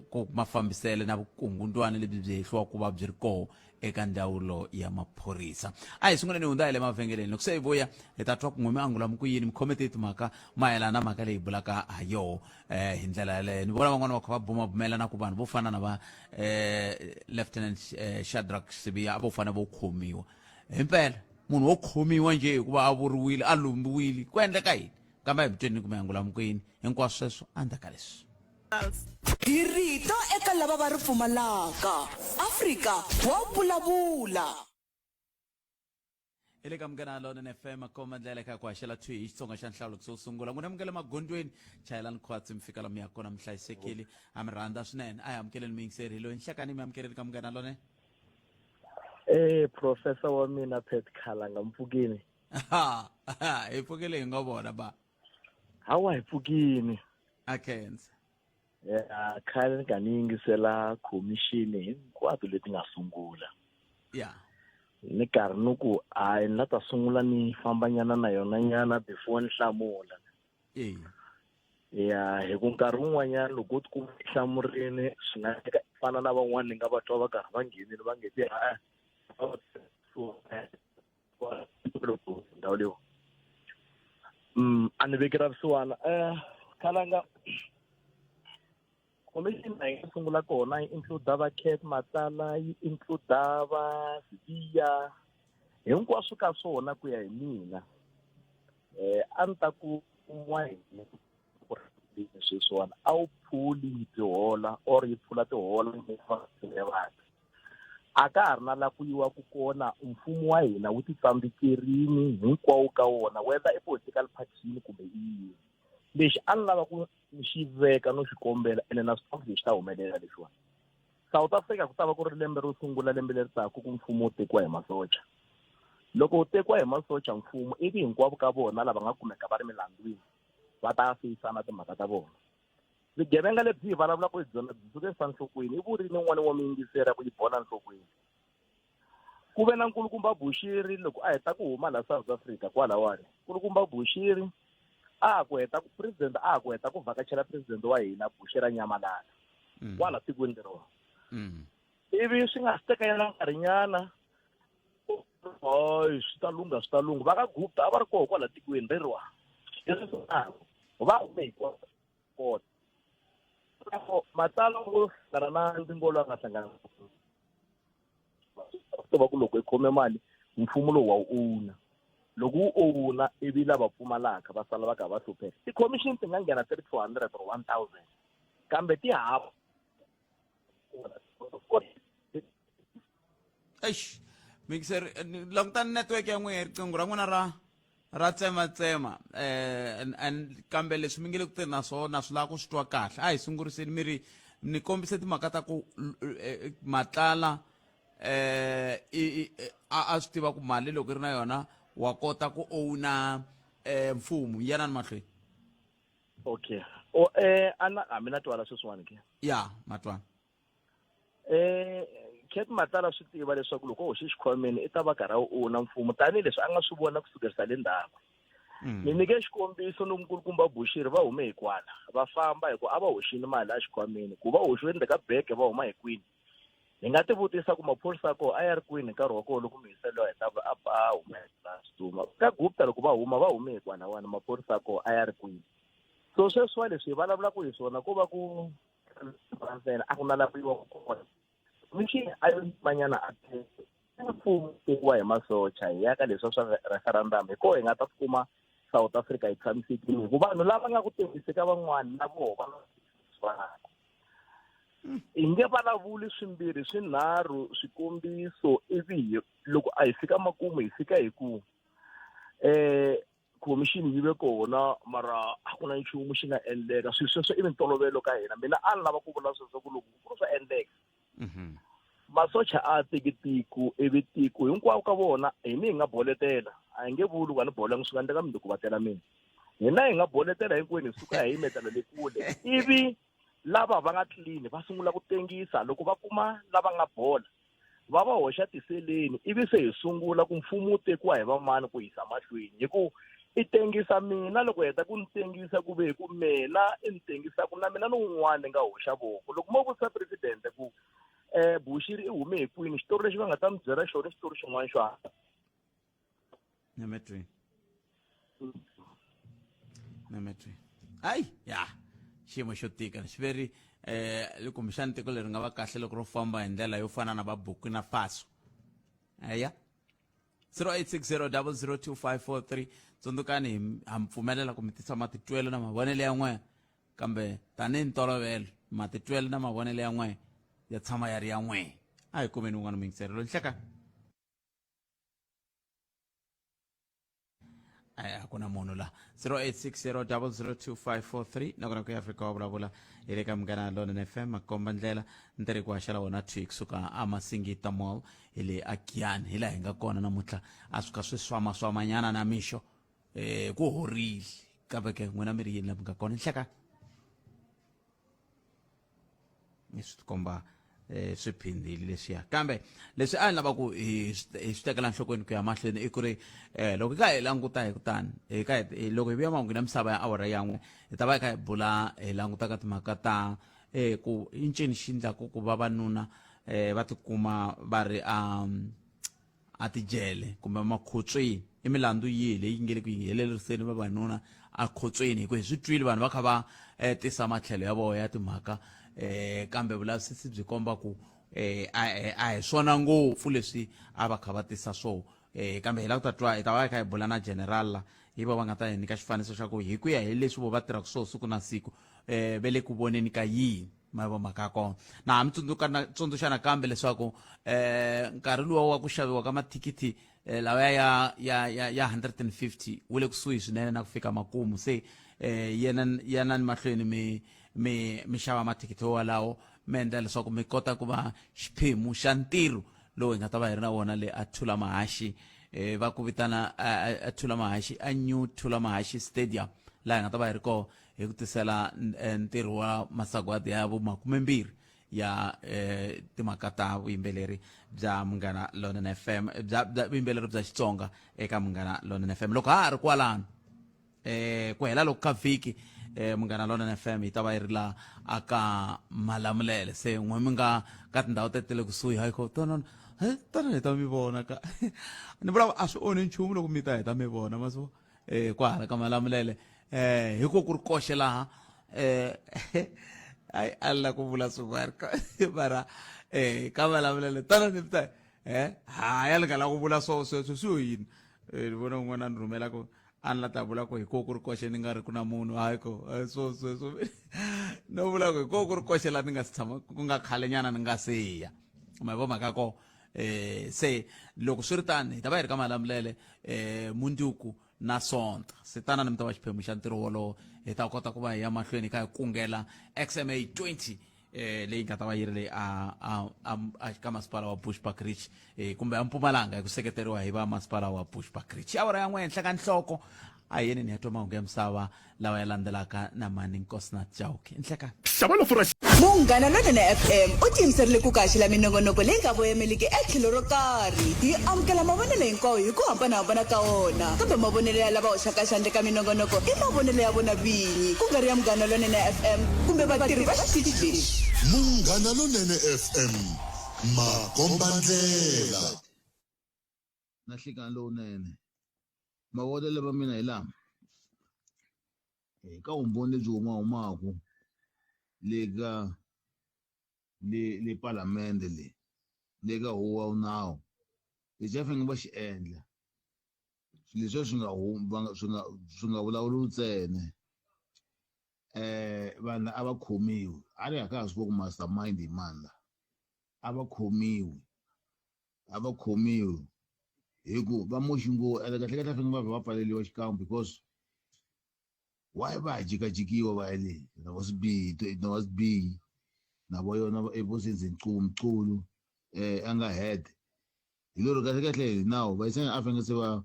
ku mafambiselo na vukungundwani lebyi byi hehliwa ku va byi ri koho eka ndzawulo ya maphorisa. A hi sunguleni hundza hi le mavhengeleni, loko se hi vuya hi ta twa ku n'we mi angula mi ku yini, mi khome tihi timhaka mayelana na mhaka leyi bulaka ha yoho hi ndlela yaleyo. Ni vona van'wana va kha va bumabumela na ku vanhu vo fana na va Lieutenant Shadrack Sibiya a vo fane vo khomiwa himpela. Munhu wo khomiwa njhe hikuva a vuriwile a lumbiwile, ku endleka yini? Kambe a hi mi tweni ku mi angula mi ku yini hinkwaswo sweswo endzhaku ka leswi. Hi rito eka lava va ri pfumalaka. Afrika wa vulavula. Hi le ka Munghana Lonene FM, komba ndlela eka ku haxela thwi hi Xitsonga xa nhlawulo xo sungula. N'wina mi nga le magondzweni, chayelani khwatsi mi fika lomu ya kona mi hlayisekile. Ha mi rhandza swinene. A hi amukeleni muyingiseri loyi nhlekani, mi amukeleni ka Munghana Lonene. Professor wa mina Pat Khalanga, mpfukeni. Hi pfukile, hi ngo vona ba. Hawa, hi pfukini. A khensa. Ya khale ni ka ni yingisela khomixini hinkwato leti nga sungula. Ni karhi ni ku hayi, ni la ta sungula ni fambanyana na yona nyana before ni hlamula. Ya hi ku nkarhi wun'wanyana loko u tikuma i hlamurini swi nga endleka i fana na van'wana ni nga va twa va karhi va nghenile va nge te ha ndhawu leyi a ni veki ra vusiwana. Khalanga, commission a yi nga sungula kona yi include va Cat Matlala, yi include va Sibiya, hinkwaswo ka swona. Ku ya hi mina, a ni ta ku n'wa hina sweswiwani a wu phuli byi hola or yi phula tihola ya vanhu, a ka ha ri na la ku yiwaku kona. Mfumo wa hina wu ti tsandzekerini hinkwawo ka wona, whether i political party kumbe i yini. Lexi a ni lava ku xi veka no xi kombela, ene na swi tiva lexi ta humelela lexiwani, South Africa ku ta va ku ri lembe ro sungula lembe leri taka ku mfumo wu tekiwa hi masocha. Loko wu tekiwa hi masocha mfumo, ivi hinkwavo ka vona lava nga kumeka va ri milandzwini va ta feyisana timhaka ta vona. Vugevenga lebyi hi vulavulaka hi byona byi suke fa nhlokweni, i vurini un'wana wa miyingiseri ku yi bola nhlokweni. Ku ve na nkulukumba Bushiri loko a heta ku huma la South Africa kwalawani, nkulukumba Bushiri a ku heta ku president a ku heta ku vhakachela president wa hina Bushiri a nyamalala kwala tikweni leriwa. Ivi swi nga si tekanyana nkarhinyana. Hayi, swi ta lungha, swi ta lungha. Va ka Gupta a va ri koho kwala tikweni reriwa. Leswi swi va hume hi kona. Matsalwa wo hlangana na ndzingo lowu a nga hlangana tiva ku loko i khome mali mfumo lowu wa wu owuna loko wu owuna ivi lava pfumalaka va sala va kha va hlupheka ti-commission ti nga nghena ti ri 200 or 1000 kambe ti hava Eish mixer langutani network ya n'wina riqingho ra n'wina ra ra tsematsema eh and kambe leswi mi nge le ku teni na swona swi lava ku swi twa kahle a hi sunguriseni mi ri ni kombise timhaka ta ku eh, matlala eh a a swi tiva ku mali loko i ri na yona wa kota ku owna eh mfumo yanani mahlweni okay o eh ana a mina twala sweswiwani ke ya matwana eh Cat Matlala swi tiva leswaku loko o hoxe xikhwameni i ta va karhi a wu owna mfumo tanihileswi a nga swi vona ku sukerisa le ndzhaku ni nyike xikombiso loko nkulukumba Bushiri va hume hi kwala va famba hi ku a va hoxini mali exikhwameni ku va hoxiwe ndzeni ka bege va huma hi kwini hi nga tivutisa ku maphorisa ya koho a ya ri kwini hi nkarhi wa koho loko muyisa loyi a heta a a humesa tsutsuma ka Gupta loko va huma va hume hi kwalawani maphorisa ya koho a ya ri kwini so sweswiwa leswi hi vulavulaka hi swona ko va ku ntsena a ku na la ku yiwaka kona commission a yo yimanyana a mfumo tekiwa hi masocha hi ya ka leswiya swa referendum hi koho hi nga ta kuma South Africa yi tshamisekile hi ku vanhu lava nga ku tengise ka van'wani na voho va na hi nge vulavuli swimbirhi swinharhu swikombiso ivi hi loko a hi fika makumu hi fika hi ku eh khomixini yi ve kona mara a ku na nchumu xi nga endleka swilo sweswo i mintolovelo ka hina mina a ni lava ku vula sweswo ku loko ku ri swa endleka masocha a teki tiko ivi tiko hinkwavo ka vona hi mi hi nga boletela a hi nge vuli ku a ni bolangi swi nga endleka mundzuku va tela mina hina hi nga boletela hinkwenu hi suka hi yimetela le kule ivi lava va nga clean va sungula ku tengisa loko va kuma lava nga bola va va hoxa tiseleni ivi se hi sungula ku mfumo wu tekiwa hi vamani ku yisa mahlweni hi ku i tengisa mina loko heta ku ni tengisa ku ve hi ku mina i ni tengisaku na mina ni un'wana ni nga hoxa voko loko mo vutisa presidente ku um Bushiri i hume hi kwini xitori lexi va nga ta mi byela xona xitori xin'wana xo Nemetri. Nemetri. Ai, ya. Xiyimo xo tika xi veri eh kumbexana tiko leri nga va kahle loko ro famba hi ndlela yo fana na va Burkina Faso. Eya. 0860002543 tsundzukani ha mi pfumelela ku mi tisa matitwelo na mavonelo ya n'wina kambe tanihi ntolovelo matitwelo na mavonelo ya n'wina ya tshama ya ri ya n'wina a hi kumeni un'wana muyingiseri loyi nhlekani a ku na munhu la 0860002543 nakona ku ya afrika wa vulavula hi le ka munghana lonene fm makomba ndlela ntirhi ku haxela wona thwi kusuka amasingita mall hi le agiyani hi laha hi nga kona namuntlha a suka swi swamaswamanyana na mixo um ku horile kambe ke n'wina mi ri yini la mi nga kona nhleka swi tikomba eh swi phindhile leswiya kambe leswi a ni lava ku hi swi tekela nhlokweni ku ya mahlweni i ku ri eh loko hi kha hi languta hi kutani hi kha loko hi vuya mahungwini ya misava ya awara yan'we hi ta va hi kha hi bula hi languta ka timhaka ta eh ku i ncini xi ndlaku ku vavanuna eh va tikuma va ri a a tijele kumbe makhotsweni i milandzu yihi leyi nge le ku yi heleriseni vavanuna akhotsweni hi ku hi swi twile vanhu va kha va eh, tisa matlhelo ya vona ya timhaka eh, kambe vulavisisi byi komba ku eh, a hi swona ngopfu leswi a va kha va tisa swona eh, kambe hi lava ku ta twa hi ta va hi kha hi bula na general la hi va va nga ta hi nyika xifaniso xa ku hi ku ya hi leswi vo va tirhaka swona siku na siku eh, ve le ku voneni ka yini ma vo mhaka ya kona na ha mi tsundzuka na tsundzuxa nakambe leswaku eh nkarhi luwa wa ku xaviwa ka mathikithi eh, lawa ya ya ya ya 150 wu le kusuhi swinene na ku fika makumu se eh yena yanani mahlweni mi mi mi xava mathikithi walawo mi endla leswaku mi kota ku va xiphemu xa ntirho lowu hi nga ta va hi ri na wona le a Thula Mahaxi eh va ku vitana a Thula Mahaxi a New Thula Mahaxi Stadium laha hi nga ta va hi ri kona hi ku tisela eh, ntirho wa masagwadi ya vo makumembirhi ya eh, timhaka ta vuyimbeleri bya munghana lonene fm bya bya vuyimbeleri bya xitsonga eka munghana lonene fm loko ha ha ri kwalano eh ku hela loko ka vhiki eh munghana lonene fm yi ta va yi ri la aka malamulele se n'we mi nga ka tindhawu tete le kusuhi hayi ko tono Tani hi ta mi vona ka ni vula a swi onhi nchumu loko mi ta hi ta mi vona ma swi kwahala ka Malamulele hi ko ku ri koxe laha ayi a la ku vula swin'wana mara ka Malamulele tana ni ta hayi a ni nga la ku vula swo sweswo swi yo yini. Ni vona un'wana a ni rhumela ku a ni la ta vula ku hi ko ku ri koxe ni nga ri ku na munhu hayi ko swo sweswo no vula ku hi ko ku ri koxe la ni nga si tshama ku nga khalenyana ni nga se ya ma vo mhaka ko. Se loko swi ri tani hi ta va hi ri ka Malamulele munduku na Sonta, se tanani mi ta va xiphemu xa ntirho wolowo, hi ta kota ku va hi ya mahlweni hi kha hi kungela XMA 20 leyi nga ta va yi ri leyi a a a ka masipala wa Bushbuckridge kumbe a Mpumalanga hi ku seketeriwa hi va masipala wa Bushbuckridge. Awara ya n'we henhla ka nhloko, a hi yeni ni ya twa mahungu ya misava lawa ya landzelaka na mani Nkosinathi Chauke. Nhlekani. Xava lofurha. Munghana Lonene FM u tiyimiserile ku kaxela minongonoko leyi nga voyameliki etlhelo ro karhi. Hi amukela mavonelo hinkwawo hi ku hambanahambana ka wona, kambe mavonelo ya lava hoxaka xandla eka minongonoko i mavonelo ya vona vinyi, ku nga ri ya Munghana Lonene FM kumbe vatirhi va xitichi lexi. Munghana Lonene FM, makombandlela. Na nhlikani lowunene. Mavonelo ma mina hi lama, ka vumbhoni lebyi humahumaku le ka le le palamende le le ka huvo ya nawu, lexi va faneleke va xi endla swilo leswiya swi nga humi va nga swi nga swi nga vulavuriwi ntsena vanhu a va khomiwi a ri a ka ha swi voni ku master mind i mani la a va khomiwi. A va khomiwi hi ku va moxi ngopfu ene kahle kahle fanele va vhe va pfaleliwa xikan'we because why va ha jikajikiwa va ya le na vo Sibisi na va Sibiyi na vo yona vo Senzi Mchunu a nga head hi lero kahle kahle hi nawu va yisana a fanele se va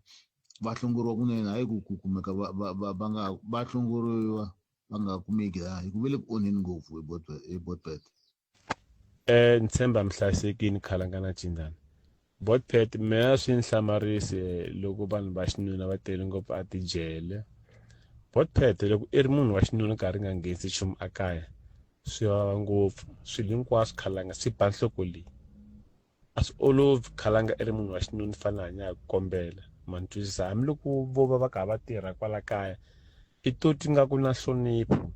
va hlongoriwa kunene hayi ku ku kumeka va va va va nga va hlongoriwa va nga kumeki laha hi ku ve le ku onheni ngopfu hi bot hi botbet. Ni tshemba mi hlayisekini khalanga na cindana. Botpet mehe a swi ni hlamarisi loko vanhu va xinuna va tele ngopfu a tijele. Botpet loko i ri munhu wa xinuna u karhi u nga nghenisi nchumu a kaya swi vava ngopfu swilo hinkwaswo khalanga swi ba nhloko leyi. A swi olovi khalanga i ri munhu wa xinuna u fanele a hanya hi ku kombela ma ni twisisa hambiloko vo va va kha va tirha kwala kaya i to ti nga ku na nhlonipho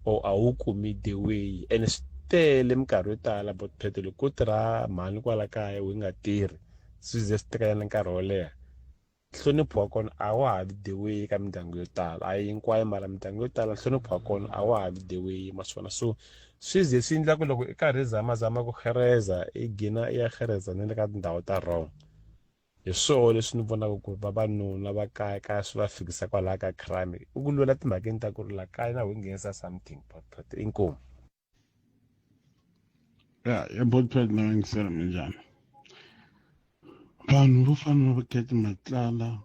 or a wu kumi the way ene swi tele minkarhi yo tala but phete loko ko tirha mhani kwala kaya wu nga tirhi swi ze swi tekanyana nkarhi wo leha Nhlonipho wa kona a wa ha vi the way ka mindyangu yo tala a yi hinkwayo mara mindyangu yo tala nhlonipho wa kona a wa ha vi the way ma swi vona so swi ze swi endla ku loko i karhi i zamazama ku xereza i gina i ya xereza na le ka tindhawu ta wrong hi swona leswi ni vonaka ku vavanuna va kaya kaya swi va fikisa kwalaya ka crime i ku lwela timhakeni ta ku ri la kaya na ku nghenisa something but inkomu. Ya ya Botpet na yingisela minjhani vanhu vo fana na va Cat Matlala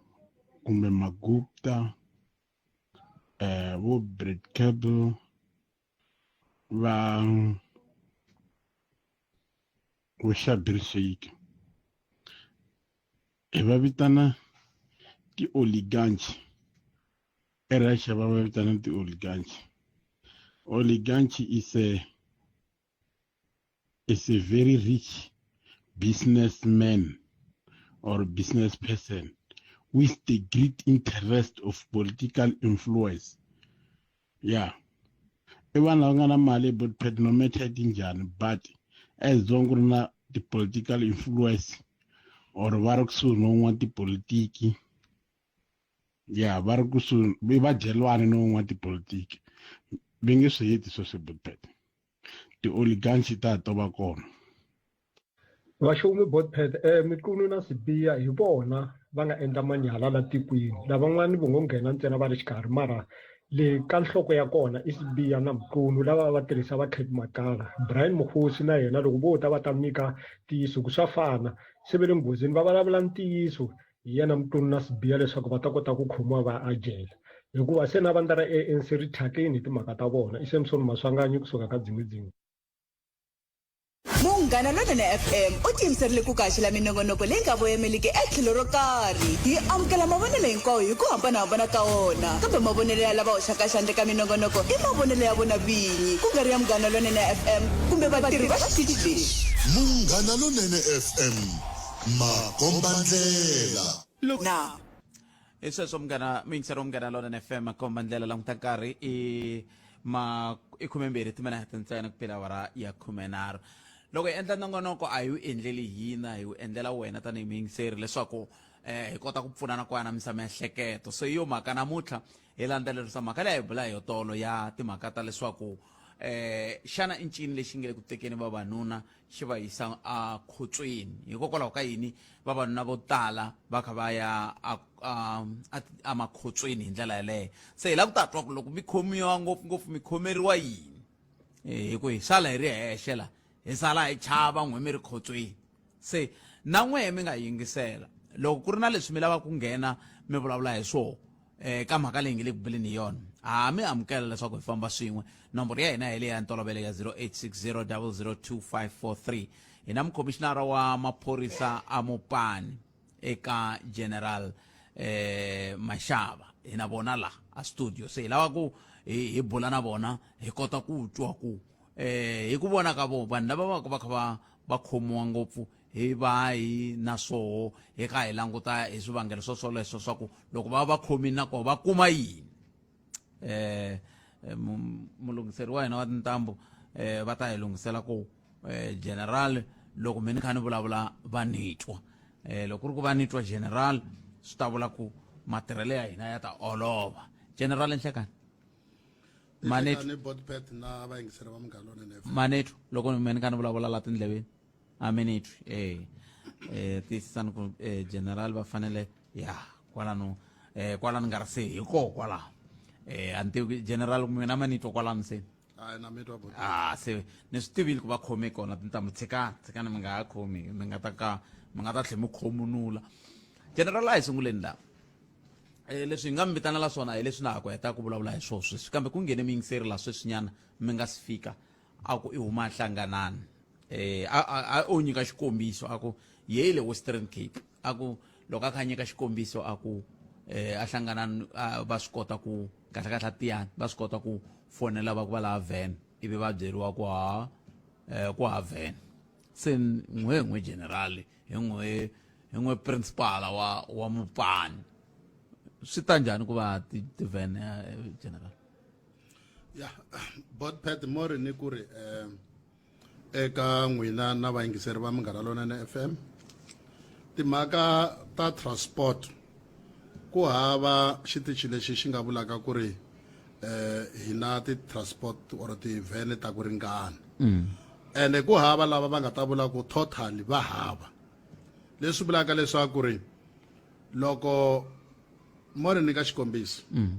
kumbe Magupta vo Brett Cable va vo Shabir Sheik hi va vitana ti-oligarch eRussia va va vitana ti-oligarch oligarch is a is a very rich businessman or business person with the great interest of political influence yeah i vanhu lava nga na mali but pet no matter tinjhani but as long ku ri na ti-political influence or va ri kusuhi no n'watipolitiki ya va ri kusuhi i vadyelwani no n'watipolitiki va nge swi heti sweswo butpet ti-oligarchy ta ha to va kona. Vaxumi Botpet Miqunu na Sibiya hi vona va nga endla manyala la tikweni lavan'wani vo ngo nghena ntsena va ri xikarhi mara le ka nhloko ya kona i Sibiya na Mqunu lava va tirhisa va Cat Matlala Brian Mokgosi na yena loko vo ta va ta nyika ntiyiso ku swa fana se ve le nghozini va vulavula ntiyiso hi yena Mqunu na Sibiya leswaku va ta kota ku khomiwa va ya ejele hikuva se na vandla ra ANC ri thyakini hi timhaka ta vona i Samson Maswanganyi kusuka ka Dzingidzingi. Munghana Lonene FM u tiyimiserile ku kaxela minongonoko leyi nga voyameliki etlhelo ro karhi. Hi amukela mavonelo hinkwawo hi ku hambanahambana ka wona, kambe mavonelo ya lava hoxaka xandla eka minongonoko i mavonelo ya vona vinyi, ku nga ri ya Munghana Lonene FM kumbe vatirhi va xitichi lexi. Munghana Lonene FM. Makombandlela. Na. Hi sweswo munghana muyingiseri wa Munghana Lonene FM makombandlela languta nkarhi i ma i khumembirhi timinete ntsena ku pela awara ya khumenharhu loko hi endla nongonoko a hi wu endleli hina hi wu endlela wena tanihi muyingiseri leswaku eh hi kota ku pfunana ku anamisa miehleketo se hi yo mhaka namuntlha hi landzelerisa mhaka leyi hi bula hi yo tolo ya timhaka ta leswaku eh xana i ncini lexi nge le ku tekeni vavanuna xi va yisa ekhotsweni hikokwalaho ka yini vavanuna vo tala va kha va ya emakhotsweni hi ndlela yeleyo se hi lava ku ta twa ku loko mi khomiwa ngopfungopfu mi khomeriwa yini eh, hi ku hi sala hi ri hexe la hi sala hi chava n'we mi ri khotsweni se na n'wehe mi nga yingisela loko ku ri na leswi mi lavaka ku nghena mi vulavula hi swona eh ka mhaka leyi nge le ku buleni hi yona ha mi amukela leswaku hi famba swin'we nomboro ya hina hi leyi ya ntolovelo ya 0860002543 hi na mukhomixinara wa maphorisa a mupani eka general eh mashava hi na vona la a studio se hi lava ku hi bula na vona hi kota ku twa ku eh hi ku vona ka vona vanhu lava va va kha va va khomiwa ngopfu hi va hi na swoho hi kha hi languta hi swivangelo swo swoleswo swa ku loko va va khomile na koho va kuma yini eh, eh mulunghiseri wa hina wa tintambu eh va ta hi lunghisela ku eh general loko mi ni kha ni vulavula va ni twa eh loko ku ri ku va ni twa general swi ta vula ku matirhelo ya hina ya ta olova general nhlekani Maneto Botpet na vayingiseri va Munghana Lonene FM. Maneto loko mi ni kha ni vulavula la tindleveni a mi ni twi eh eh tiyisisani ku eh, general va fanele ya kwalano eh kwalano nga ri se hi koho kwalaho eh a ni tivi general mina ma ni twa kwalano se Hayi na mi twa bot. ah se ni swi tivile ku va khome kona tintambu tshikani tshikani mi nga ha khomi mi nga ta ka mi nga ta tlhe mi khomunula general a hi sunguleni laha eh, leswi hi nga mi vitanela swona hi leswi na ha ku heta ku vulavula hi swona sweswi kambe ku nghene muyingiseri la sweswinyana mi nga si fika a ku i huma hlanganani eh a a o nyika xikombiso a ku ye le Western Cape a ku loko a kha a nyika xikombiso a ku eh a hlanganani va swi kota ku kahle kahle tiyani va swi kota ku fonela va ku va lava van ivi va byeriwa ku ha eh ku ha van se n'we n'we general hi n'we hi n'we principal wa wa mupani swi ta njhani ku va ti-van eh, general ya botpet mo ri ni ku ri um eka n'wina na vayingiseri va Munghana Lonene FM timhaka ta transport ku hava xitichi lexi xi nga vulaka ku ri eh hina ti-transport or tivhene ta ku ringana mm. ene ku hava lava va nga ta vula ku total va hava leswi vulaka leswaku ri loko mo ri nyika xikombiso mm.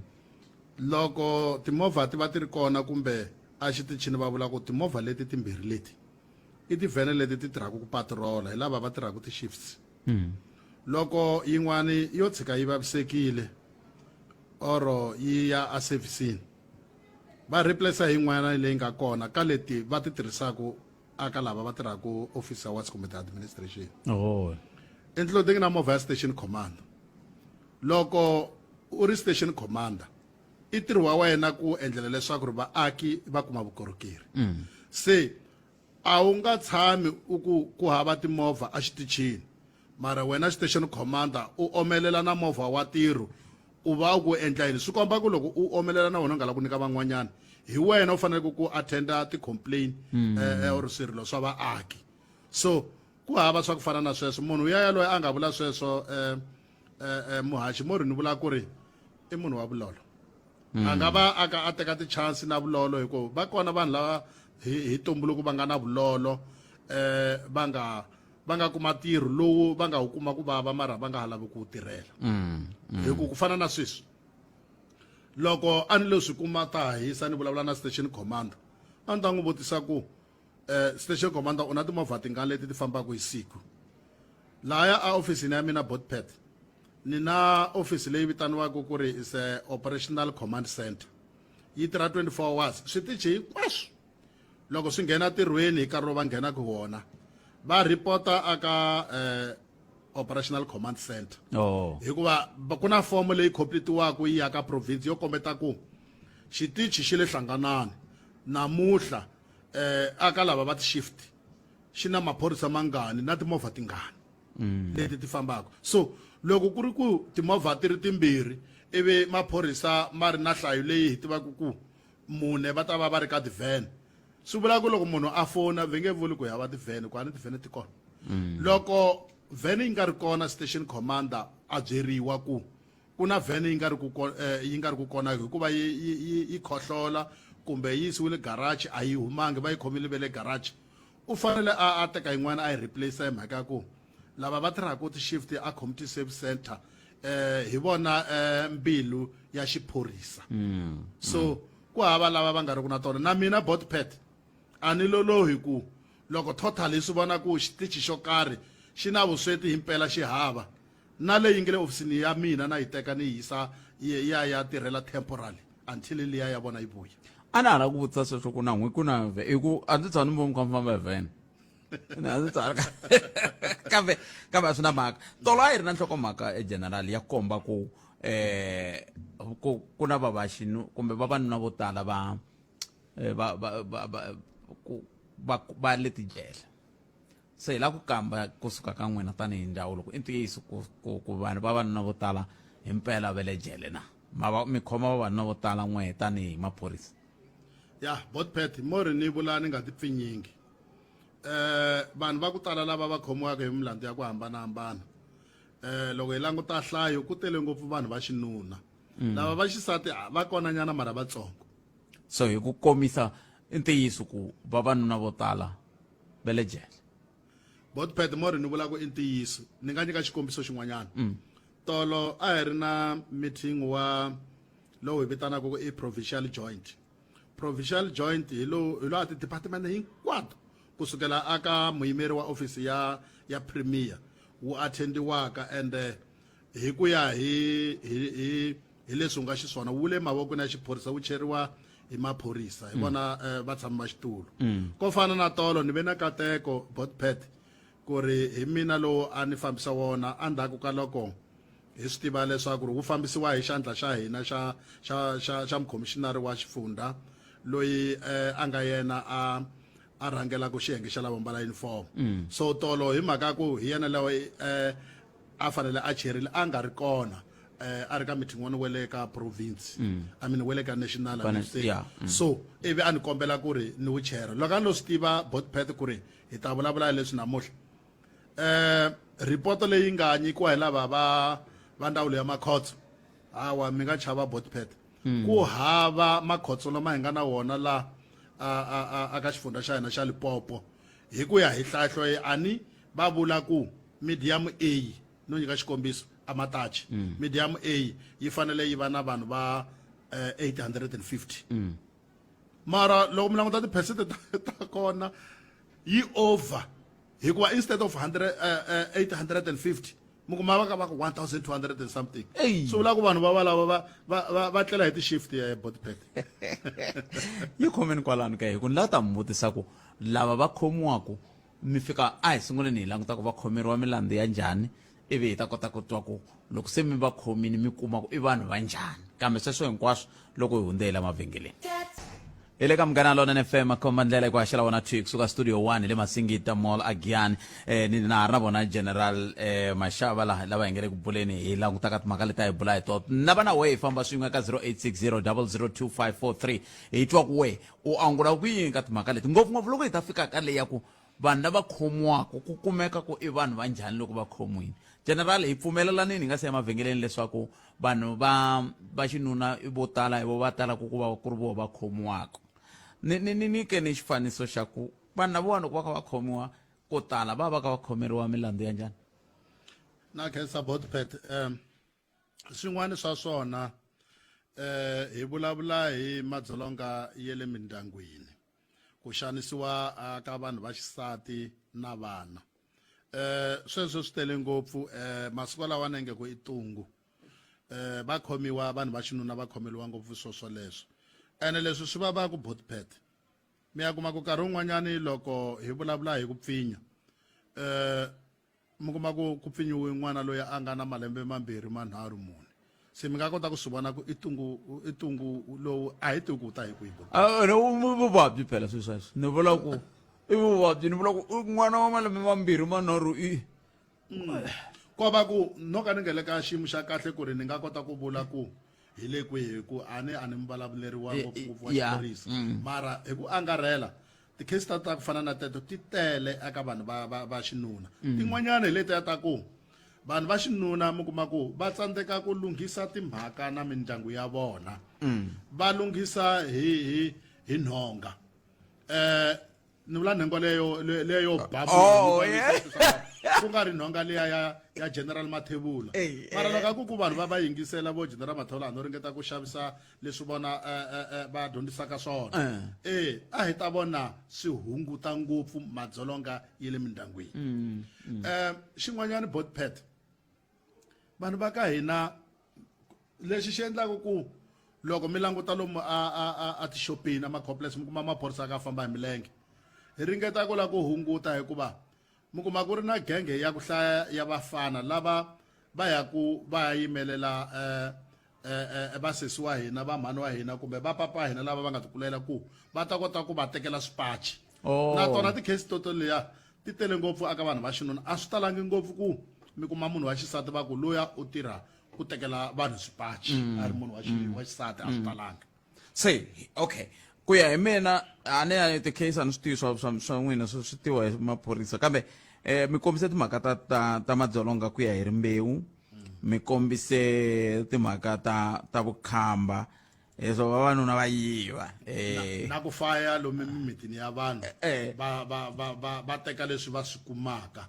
loko timovha ti va ti ri kona kumbe a xitichini va vula ku timovha leti timbirhi leti i tivhene leti ti tirhaka ku patrola hi lava va tirhaka ti-shifts mm. loko yin'wani yo tshika yi vavisekile oro yi ya a servicini va replace yin'wana leyi nga kona ka leti va ti tirhisaka aka lava va tirhaka office hours kumbe ti-administration oh. including na movha ya station commander loko u ri station commander i ntirho wa wena ku endlela leswaku ri vaaki va kuma vukorhokeri mm. se a wu nga tshami u ku ku hava timovha exitichini mara wena station commander u omelela na movha wa ntirho u va u ku endla yini swi komba ku loko u omelela na wena u nga lava ku nyika van'wanyana hi wena u faneleke ku attenda ti-complain mm. eh, eh, or swirilo swa vaaki so ku hava swa ku fana na sweswo munhu ya yaloye a nga vula sweswo eh, eh, eh, muhaxi mo ri ni vula ku ri i munhu wa vulolo mm. a nga va a ka a teka ti-chance na vulolo hikuva va kona vanhu lava hi, hi tumbuluko va nga na vulolo eh va nga va nga kuma ntirho lowu va nga wu kuma ku vava mara va nga ha lavi ku wu tirhela mm, mm. hi ku ku fana na sweswi loko a ni lo swi kuma ta hisa ni vulavula na station commander a ni ta n'wi vutisa ku eh station commander u na timovha tingani leti ti fambaka hi siku lahaya a ofisini ya mina botpet ni na ofisi leyi vitaniwaka ku ri is a operational command center yi tirha 24 hours switichi hinkwaswo loko swi nghena tirhweni hi nkarhi lowu va nghenaka wona va ripota aka eh, operational command center oh. hikuva ku na fomo leyi completiwaka yi ya ka province yo kombeta ku xitichi xi le hlanganani namuhla eh aka lava va ti-shift xi na maphorisa mangani na timovha tingani Leti ti fambaka. So loko ku ri ku timovha ti ri timbirhi ivi maphorisa ma ri na nhlayo leyi hi tivaka ku mune va ta va va ri ka ti-van swi vula ku loko munhu a fona va nge vuli ku hi hava ti-van ku a ni ti-van ti kona. Loko van yi nga ri kona station commander a byeriwa ku ku na van yi nga ri ku yi nga ri ku kona hikuva yi yi yi yi khohlola kumbe yi yisiwile garage a yi humangi va yi khomile ve le garage u fanele a a teka yin'wana a yi replace hi mhaka ya ku lava va tirhaka ti-shift a community service center eh hi vona eh mbilu ya xiphorisa. So ku hava lava va nga ri ku na tona na mina botpet a ni lolohi ku loko total yi swi vona ku xitichi xo karhi xi na vusweti himpela xi hava na leyi nge le ofisini ya mina na yi teka ni yi yisa yi ya ya tirhela temporary until liya ya vona yi vuya. A na ha lava ku vutisa sweswo ku na n'wi ku na i ku a ndzi tshama ni voni kha mi famba hi vhene a ndzi tshama kambe kambe a swi na mhaka tolo a yi ri na nhlokomhaka e general ya komba ku eh ku ku na vavaxinu kumbe vavanuna vo tala va va va va ku va va le tijele. Se hi lava ku kamba kusuka ka n'wina tanihi ndzawulo ku i ntiyiso ku ku ku vanhu vavanuna vo tala himpela va le jele na ma va mi khoma vavanuna vo tala n'we tanihi maphorisa. Ya botpet mo ri ni vula ni nga ti pfinyingi eh vanhu va ku tala lava va khomiwaka hi milandzu ya ku hambanahambana eh loko hi languta nhlayo ku tele ngopfu vanhu va xinuna. Lava va xisati va kona nyana mara vatsongo. So hi ku komisa i ntiyiso ku vavanuna vo tala va le jele. Botpet mo ri ni vula ku i ntiyiso ni nga nyika xikombiso xin'wanyana. Tolo a hi ri na meeting wa lowu hi vitanaka ku i provincial joint. Provincial joint hi lowu hi lowa ti-department hinkwato kusukela aka muyimeri wa office ya ya premier wu attendiwaka ende hi ku ya hi hi hi hi leswi wu nga xiswona wu le mavokweni ya xiphorisa wu cheriwa hi maphorisa hi vona va tshama va xitulu. Ko fana na tolo ni ve na kateko botpet ku ri hi mina lowu a ni fambisa wona endzhaku ka loko hi swi tiva leswaku ri wu fambisiwa hi xandla xa hina xa xa xa xa mukhomishinari wa xifundha loyi a nga yena a a rhangelaka xiyenge xa lavo mbala uniform. So tolo hi mhaka ku hi yena loyi a fanele a cherile a nga ri kona a ri ka meeting wona wa le ka province. I mean wa le ka national I mean say. So ivi a ni kombela ku ri ni wu chera loko a ni lo swi tiva botpet ku ri hi ta vulavula hi leswi namuntlha report leyi nga nyikiwa hi lava va va ndzawulo ya makhotso hawa mi nga chava botpet. Ku hava makhotso lama hi nga na wona la a a a a ka xifundza xa hina xa Limpopo hi ku ya hi hlahlo ani va vula ku medium A no nyika xikombiso a Matachi. Medium A yi fanele yi va na vanhu va 850. Mara loko mi languta ti-percent ta kona yi over hikuva instead of 100 850 mi kuma va ka va ku 1200 and something. Swi vula ku vanhu va valava va va va va tlela hi ti-shift ya botpet. Yi khomeni kwalano ka hi ku ni lava ta mi vutisa ku lava va khomiwaka mi fika a hi sunguleni hi languta ku va khomeriwa milandzu ya njhani ivi hi ta kota ku twa ku loko se mi va khomini mi kuma ku i vanhu va njhani kambe sweswo hinkwaswo loko hi hundze hi la mavhengeleni. Hi le ka Munghana Lonene FM khomba ndlela ku haxela wona thwi kusuka studio 1 hi le Masingita Mall a Giyani ni na ha ri na vona General Mashava laha lava hi nge le ku buleni hi langutaka timhaka leti a hi bula hi tona na va na wehe hi famba swin'we ka 0860 002543 hi twa ku wehe u angula ku yini ka timhaka leti ngopfungopfu loko hi ta fika ka leyi ya ku vanhu lava khomiwaka ku kumeka ku i vanhu va njhani loko va khomiwile. General hi pfumelelanini hi nga se ya mavhengeleni leswaku vanhu va va xinuna vo tala hi vo va talaka ku va ku ri voho va khomiwaka. Ni ni ni nyike ni xifaniso xa ku vanhu lavawani loko va kha va khomiwa ko tala va va kha va khomeriwa milandzu ya njhani? Na khensa Botpet swin'wana swa swona hi vulavula hi madzolonga ya le mindyangwini ku xanisiwa ka vanhu va xisati na vana sweswo swi tele ngopfu masiku lawa ni nge ku i tungu va khomiwa vanhu va xinuna va khomeliwa ngopfu swo swoleswo ene leswi swi vava ku botpet mi ya kuma ku nkarhi wun'wanyani loko hi vulavula hi ku pfinya mi kuma ku ku pfinyiwe n'wana loyi a nga na malembe mambirhi manharhu mune se mi nga kota ku swi vona ku i tungu i tungu lowu a hi tivi ku wu ta hi kwihi vuvabyi phela swilo sweswo ni vula ku i vuvabyi ni vula ku n'wana wa malembe mambirhi manharhu i. Ko va ku no ka ni nga le ka xiyimo xa kahle ku ri ni nga kota ku vula ku hi le kwihi hi ku a ni a ni muvulavuleri wa ngopfungopfu wa xiphorisa mara hi ku angarhela ti-case ta ta ku fana na teto ti tele eka vanhu va va va xinuna. Tin'wanyana hi letiya ta ku vanhu va xinuna mi kuma ku va tsandzeka ku lunghisa timhaka na mindyangu ya vona. Va lunghisa hi hi hi nhonga. Eh ni vula nhengo leyo leyo ba Oh, yeah. ku nga ri nhonga liya ya ya General Mathebula. Mara loko a ku ku vanhu va va yingisela vo General Mathebula a no ringeta ku xavisa leswi vona eh, eh, eh, va dyondzisaka swona eh a hi ta vona swi hunguta ngopfu madzolonga ya le mindyangwini eh xin'wanyana botpet vanhu va ka hina lexi xi endlaka ku loko mi languta lomu a a a a tixopini a ma-complex mi kuma maphorisa ka famba hi milenge hi ringeta ku lava ku hunguta hikuva mi kuma ku ri na genge ya ku hlaya ya vafana lava va ya ku va ya yimelela eh, eh, eh, vasesi wa hina va mhani wa hina kumbe va papa wa hina lava va nga tikulela ku va ta kota ku va tekela swipaci Oh. na tona ti-case to liya ti tele ngopfu aka vanhu va xinuna a swi talangi ngopfu ku mi kuma munhu wa xisati va ku luya u tirha ku tekela vanhu swipaci a ri munhu wa wa xisati a swi talanga se okay ku ya hi mina a ni ya ti-case a ni swi tivi swa swa swa n'wina swi swi tiviwa hi maphorisa kambe eh mi kombise timhaka ta ta ta madzolonga ku ya hi rimbewu mi kombise timhaka ta ta vukhamba leswo vavanuna va yiva eh na ku faya lomu mimitini ya vanhu Eh. va va va va va teka leswi va swi kumaka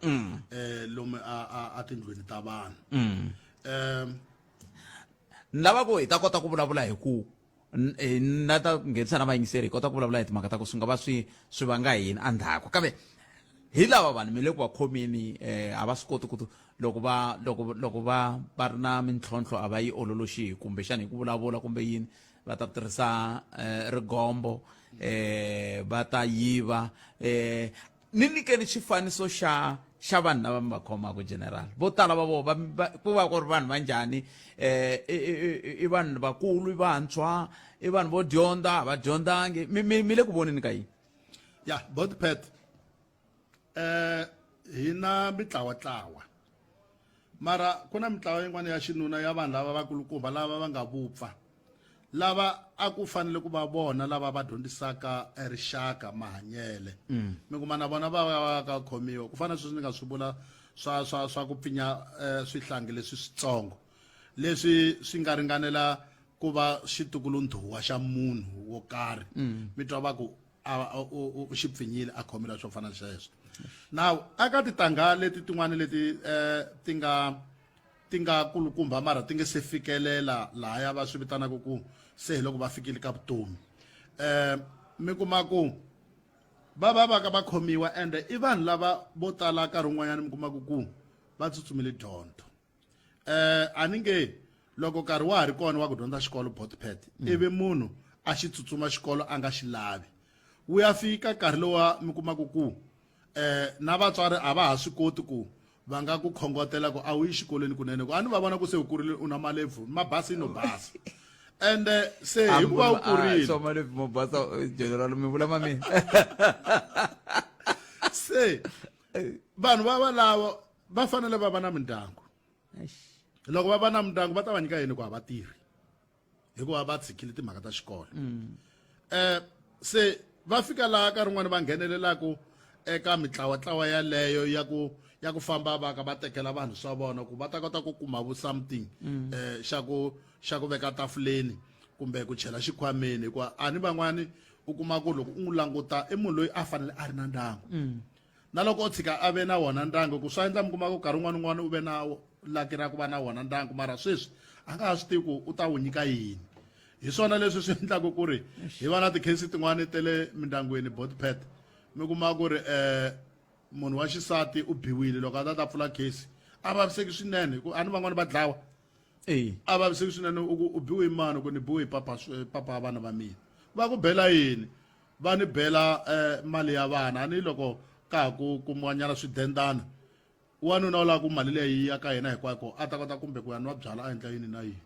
eh lomu a a a tindlwini ta vanhu eh ni lava ku hi ta kota ku vulavula hi ku na ta nghenisa na vayingiseri hi kota ku vulavula hi timhaka ta ku swi nga va swi swi vanga yini endzhaku kambe hi lava vanhu mi le ku va khomeni um a va swi koti ku loko va loko loko va va ri na mintlhontlho a va yi ololoxi kumbexana hi ku vulavula kumbe yini va ta tirhisa um rigombo um va ta yiva um ni nyikeni xifaniso xa xa vanhu lava mi va khomaka general vo tala va vona ku va ku ri vanhu va njhani eh i vanhu vakulu i vantshwa i vanhu vo dyondza a va dyondzangi mi mi mi le ku voneni ka yini ya botpet eh hi na mitlawatlawa mara ku na mitlawa yin'wana ya xinuna ya vanhu lava vakulukumba lava va nga vupfa lava a ku fanele ku va vona lava va dyondzisaka rixaka mahanyele mm. mi kuma na vona va va va ka khomiwa ku fana na sweswi ni nga swi vula swa swa swa ku pfinya eh, swihlangi leswi switsongo leswi swi nga ringanela ku va xitukulundhuwa xa munhu wo karhi mm. mi twa va ku a u xi pfinyile a khomela swo fana na sweswo now aka titangha leti tin'wana leti eh, ti nga ti nga kulukumba mara ti nge se fikelela lahaya va swi vitanaka ku se hi loko va fikile ka vutomi eh mi kuma ku va va va ka va khomiwa ende i vanhu lava vo tala nkarhi wun'wanyana mi kumaka ku va tsutsumile dyondzo eh a ni nge loko nkarhi wa ha ri kona wa ku dyondza xikolo botpet mm. ivi munhu a xi tsutsuma xikolo a nga xi lavi wu ya fika nkarhi lowa mi kumaka ku eh na vatswari a va ha swi koti ku va nga ku khongotela ku a wu yi xikolweni kunene ku a ni va vona ku se u kurile u na malebvu ma basa no basa ende se hikuva u kurile so malebvu mo basa general mi vula ma mina se vanhu va valavo va fanele va va na mindyangu loko va va na mindyangu va ta va nyika yini ku a va tirhi hikuva va tshikile timhaka ta xikolo um se va fika laha ka rin'wana va nghenelelaku eka mitlawatlawa yaleyo ya ku ya ku famba va ka va tekela vanhu swa vona ku va ta kota ku kuma vu something um xa ku xa ku veka tafuleni kumbe ku chela xikhwameni hikuva a ni van'wani u kuma ku loko u n'wi languta i munhu loyi a fanele a ri na ndyangu mm. na loko o tshika a ve na wona ndyangu ku swa endla mi kuma ku nkarhi wun'wana wun'wana u ve na laki ra ku va na wona ndyangu mara sweswi a nga ha swi tivi ku u ta wu nyika yini hi swona leswi swi endlaka ku ri hi va na tikhesi tin'wani ta le mindyangwini botpet mi kuma ku ri um munhu wa xisati u biwile loko a ta ta pfula khesi a vaviseki swinene hi ku a ni van'wani va dlawa a vaviseki swinene u ku u biwe hi mani ku ni biwe hi papa papa wa vana va mina va ku bela yini va ni bela eh, mali ya vana a ni loko ka ha ku kumiwa nyana swidendana wanuna u lava ku mali leyi yi ya ka yena hinkwako a ta kota kumbe ku ya nwa byala a endla yini na yini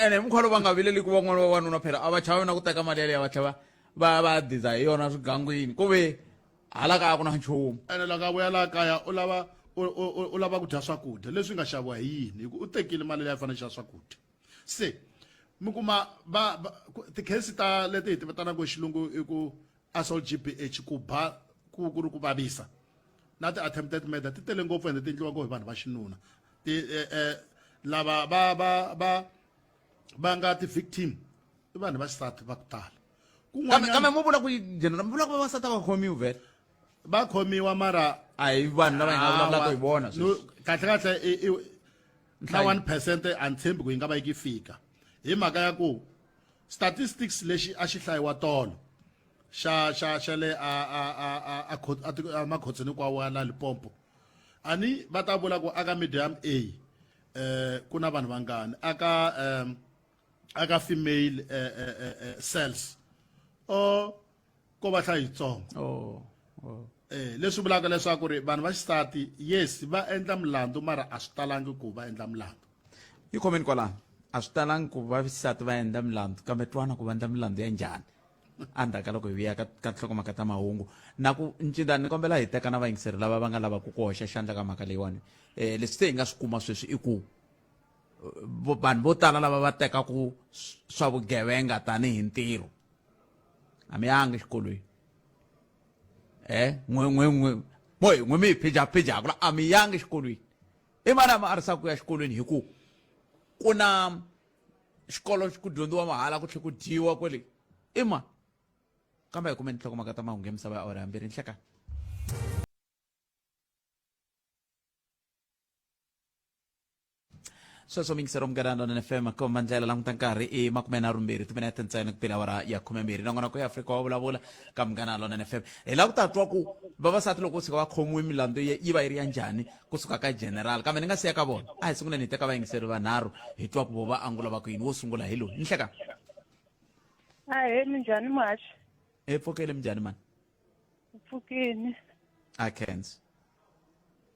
ene hi mukhuva lowu va nga vileli ku van'wana va wanuna phela a va chavi na ku teka mali yaleyo va tlhela va va diza hi yona swigangwini ku ve hala kaya ku na nchumu ene loko a vuya laha kaya u lava u lava ku dya swakudya leswi nga xaviwa hi yini hi ku u tekile mali leyi a fanele xava swakudya se mi kuma va tikhesi ta leti hi ti vitanaka hi xilungu i ku assault GBH ku ba ku ku ri ku vavisa na ti-attempted murder ti tele ngopfu ende ti endliwa ngopfu hi vanhu va xinuna ti eh, eh, lava va va va va nga ti-victim i vanhu va xisati va ku tala kambe kambe mo vula ku general mo vula ku vavasati a va khomiwi vhele va khomiwa mara a hi vanhu lava hi nga vulavulaka hi vona sweswi kahle kahle na 1 percent a ni tshembi ku yi nga va yi ki fika hi mhaka ya ku statistics lexi a xi hlayiwa tolo xa xa xa le a a a a a a makhotsweni hinkwawo ya la Limpopo ani va ta vula ku aka medium A eh ku na vanhu vangani aka um aka female eh, eh, eh, eh cells o ko va hlayo yitsongo oh, oh. Eh, leswi vulaka leswaku ri vanhu va xisati yes va endla milandzu mara a swi talangi ku va endla milandzu yi khomeni kwalano a swi talangi ku va xisati va endla milandzu kambe twana ku va endla milandzu ya njhani endzhaku ka loko hi vuya ka ka nhlokomhaka ta mahungu na ku ncinda ni kombela hi teka na vayingiseri lava va nga lavaka ku hoxa xandla ka mhaka leyiwani um leswi se hi nga swi kuma sweswi i ku vanhu vo tala lava va tekaku swa vugevenga tanihi ntirho a mi yangi xikolweni eh n'we n'we n'we mo hi n'we mi hi phijaphijaka la a mi yangi xikolweni i mani a mi arisaka ku ya xikolweni hi ku ku na xikolo ku dyondziwa mahala ku tlhela ku dyiwa kwele i mani kambe hi kumeni nhlokomhaka ta mahungu ya misava ya awara ya mbirhi nhlekani Sweswo mingisero munghana Lonene FM komba ndlela languta nkarhi i 22 timinete ntsena ku pela awara ya 12 nongonoko ya Afrika wa vulavula ka munghana Lonene FM hi lava ku ta twa ku vavasati loko tshuka va khomiwe milandzu yi va yi ri ya njhani kusuka ka general kambe ni nga siya ka vona a hi sunguleni hi teka vayingiseri vanharhu hi twa ku vo va angula va ku yini wo sungula hi loyi ni hleka Ahee, minjhani muhaxi? Hi pfukile minjhani mani Pfukini. A khensa.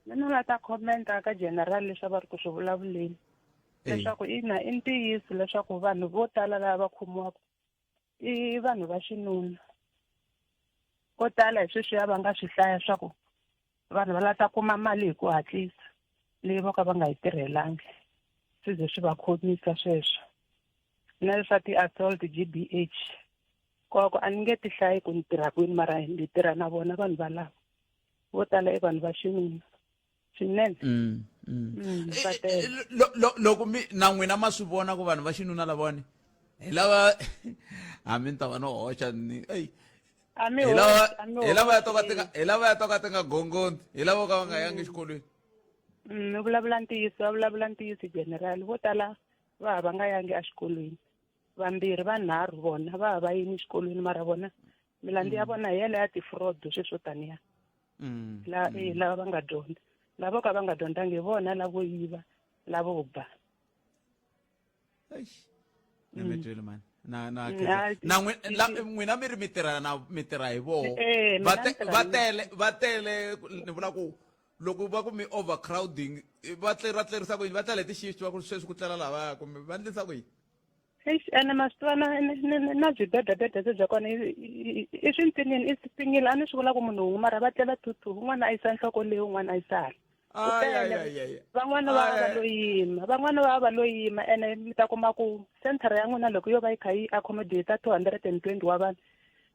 Mina la ta commenta ka general leswi a va ri ku swi vulavuleni. Leswaku ina i ntiyiso leswaku vanhu vo tala lava va khomiwaka i vanhu va xinuna. Ko tala hi sweswiya va nga swi hlaya swa ku vanhu va lava ta kuma mali hi ku hatlisa leyi vo ka va nga yi tirhelangi. Swi ze swi va khomisa sweswo. Na leswa ti-assault G_B_H koko a ni nge ti hlayi ku ni tirha kwini mara ni tirha na vona vanhu valavo vo tala i vanhu va xinuna swinene mm, mm. mm, eh, eh, loko mi na n'wina ma swi vona ku vanhu va xinuna lavawani hi lava hambi ni ta va no hoxa ni eyi hi lava ya toka ti nga hi lava ya toka ti nga gongondzi hi lava ka va nga yangi exikolweni ni vulavula ntiyiso va vulavula ntiyiso general vo tala va ha va nga yangi exikolweni vambirhi vanharhu vona va ha va yini exikolweni mara vona milandzu ya mm. vona hi yela ya ti-fraud sweswo taniya mm. la mm. eh, lava va nga dyondza lavo ka va nga dyondzangi hi vona lavo yiva lavo ba ni mani na na na n'wina mi ri mi tirha na mi tirha hi voho eh, va tele va tele ni vula ku loko va ku mi overcrowding va tlerisa tlerisa ku yini va tlela hi ti-shift va ku sweswi ku tlela lavaya kumbe va ndlisa ku yini Eish, ene ma swi tiva na na byi bedabeda bye bya kona i swintsinini i swipfinyile a ni swi vula ku munhu wun'we mara va tlela two un'wana a yisa nhloko leyi un'wana a yisa hala Ku tele. Van'wana va va lo yima van'wana va va lo yima ene mi ta kuma ku senthara ya n'wina loko yo va yi kha yi accommodate 220 wa vanhu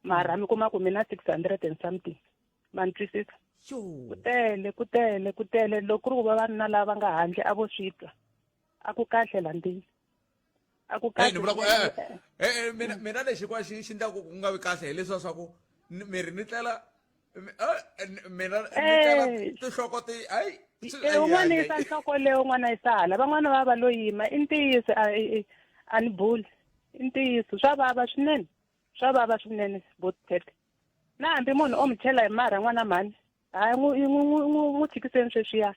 mara mi kuma ku mi na 600 and something ma ni twisisa ku tele ku tele ku tele loko ku ri ku vavanuna lava va nga handle a vo swi twa a ku kahle la ndini a ku kahle ni vula ku eh, eh, eh mina mina lexi kwa xi xi ndlaku ku nga vi kahle hileswiya swa ku mi ri ni tlela mina ni tlela tinhloko ti ayi un'wana yisa nhloko leyi un'wana yisa hala van'wana va va lo yima i ntiyiso a ni buli i ntiyiso swa vava swinene swa vava swinene botete na hambi munhu o mi chela hi marha n'wana mhani hayi n'wi n'wi n'wi n'wi tshikiseni sweswiya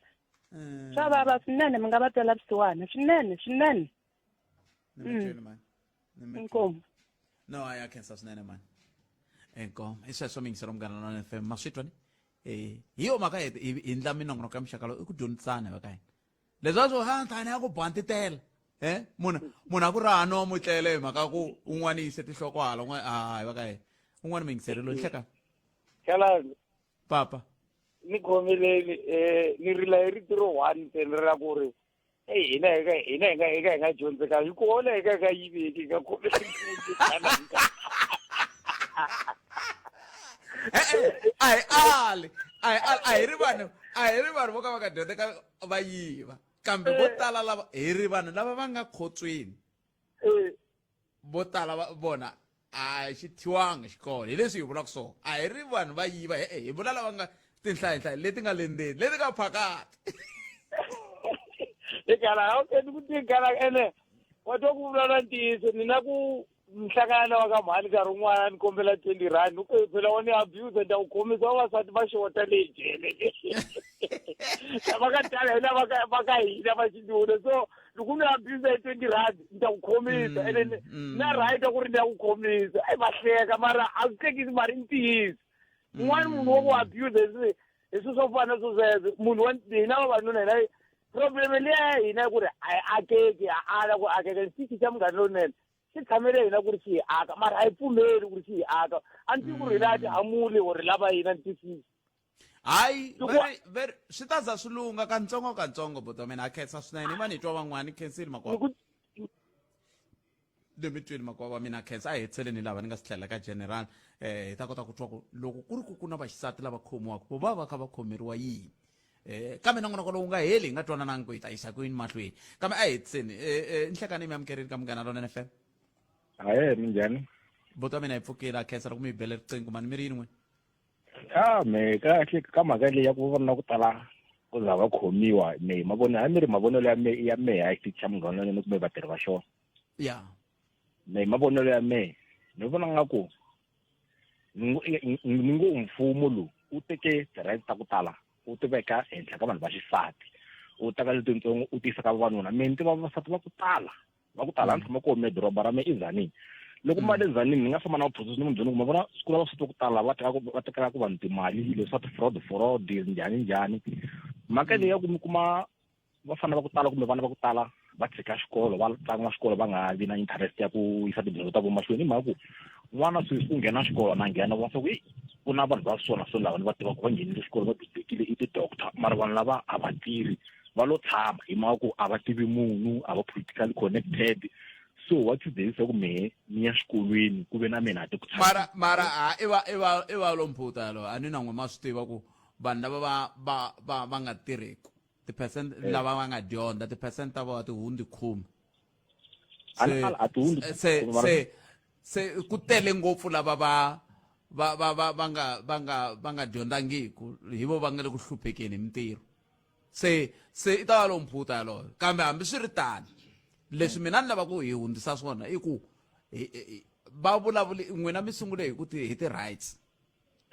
mm. swa vava swinene mi nga va twela vusiwana swinene swinene mm. inkomu no a ya khensa swinene mani inkomu i sweswo mingiselo munghana lona fm ma swi twa ni eh hi yo mhaka hi endla minongonoko ya muxaka lowu i ku dyondzisana va ka hina leswiya swo ha ntlhani ya ku bantitela eh munhu munhu a ku raha no mu tlele hi mhaka ku un'wana yise tinhloko hala un'wana a hi va ka yena un'wana muyingiseri loyi hleka Khalanga papa Ni khomeleni eh ni rila hi rito ro one ntsena ra ku ri eyi hina hi nga hina hi nga hi nga hi nga dyondzekanga hi kona hi nga hi nga yiveki hi nga khomeki a hi ali a hi ali a hi ri vanhu a hi ri vanhu vo ka va nga dyondzeka va yiva kambe vo tala lava hi ri vanhu lava va nga khotsweni vo tala va vona a xi thyiwanga xikolo hi leswi hi vulaka swona a hi ri vanhu va yiva e hi vula lava nga tinhlayinhlayi leti nga le ndzeni leti nga phakati ikala okay ni ku tikala ene wa twa ku vulavula ntiyiso ni na ku nhlangana na wa ka mhani nkarhi wun'wana ni kombela 20 rand u phela wa ni abuse ni ta ku khomisa vavasati va xota le jele lava ka tala hi lava va ka hina va xinuna so loko ni abuse hi 20 rand ni ta ku khomisa ene na right ku ri ni ya ku khomisa ai va hleka mara a swi hlekisi mara i ntiyiso un'wana munhu wa ku abuse hi hi swilo swo fana na swo sweswo munhu wa hina vavanuna hina problem liya ya hina ku ri a hi akeki ha ala ku akeka xitichi xa munghana lowunene xi tshamele hina ku ri xi hi aka mara a hi pfumeli ku ri xi hi aka a ni tivi ku ri hina a ti hamuli or lava hina ni twisisi hayi veri veri swi ta za swi lunga kantsongo kantsongo buti wa mina a khensa swinene i va ni twa van'wani khensile makwavo ni mi twini makwavo wa mina khensa a hi hetiseleni lava ni nga swi tlhelela ka general eh hi ta kota ku twa ku loko ku ri ku ku na vaxisati lava khomiwaka vo va va kha va khomeriwa yini eh kambe nongonoko lowu nga heli hi nga twananangi ku hi ta yisa kwini mahlweni kambe a hi hetiseni eh, eh nhlekani mi amukerini ka munghana lonene fm haye minjhani buti wa mina hi pfukile a khensa loko mi hi bele riqingho mani mi ri yini n'wina a me kahle ka mhaka leyi ya ku vavanuna ku tala ku za va khomiwa me mavonelo a mi ri mavonelo ya me ya mehe a xitichi xa munghana lonene kumbe vatirhi va xona ya me mavonelo ya mehe ni vona nga ku ni ngo mfumo lowu wu teke ti-right ta ku tala wu ti veka henhla ka vanhu va xisati wu teka letitsongo u tiyisa ka vavanuna me ni tiva vavasati va ku tala va ku tala a ni tshama kona me doroba ra me i Tzaneen loko mali eZaneen ni nga famba na vuphusisi ni munhu kuma vona siku la vavasati va ku tala va teka va tekelaka vanhu timali leswi swa ti-fraud fraud njhani njhani mhaka leyi ya ku mi kuma vafana va ku tala kumbe vana va ku tala va tshika xikolo va tlanga xikolo va nga vi na interest ya ku yisa tidyondzo ta vona mahlweni hi mhaka ku n'wana sweswi u nghena xikolo na nghena va swa ku ku na vanhu va so na so lava ni va tivaka va nghenile xikolo va dyondzekile i ti-doctor mara vanhu lava a va tirhi va lo tshama hi mhaka ku a va tivi munhu a va politically connected so wa chudeni ku mehe ni ya xikolweni ku ve na mina ti ku mara mara a i va i va i va lo mphuta lo a ni na n'we ma swi tiva ku vanhu lava va va va va nga tirhiku ti-percent eh. lava va nga dyondza ti-percent ta vona ti hundzi khume se se se ku tele ngopfu lava va va va va va nga va nga va nga dyondzangiku hi vo va nga le ku hluphekeni hi mintirho se se i ta va lo mphuta yaloyo kambe hambi swi ri tano leswi mina ni lava ku hi hundzisa swona i ku va vulavuli n'wina mi sungule hi ku ti hi ti-rights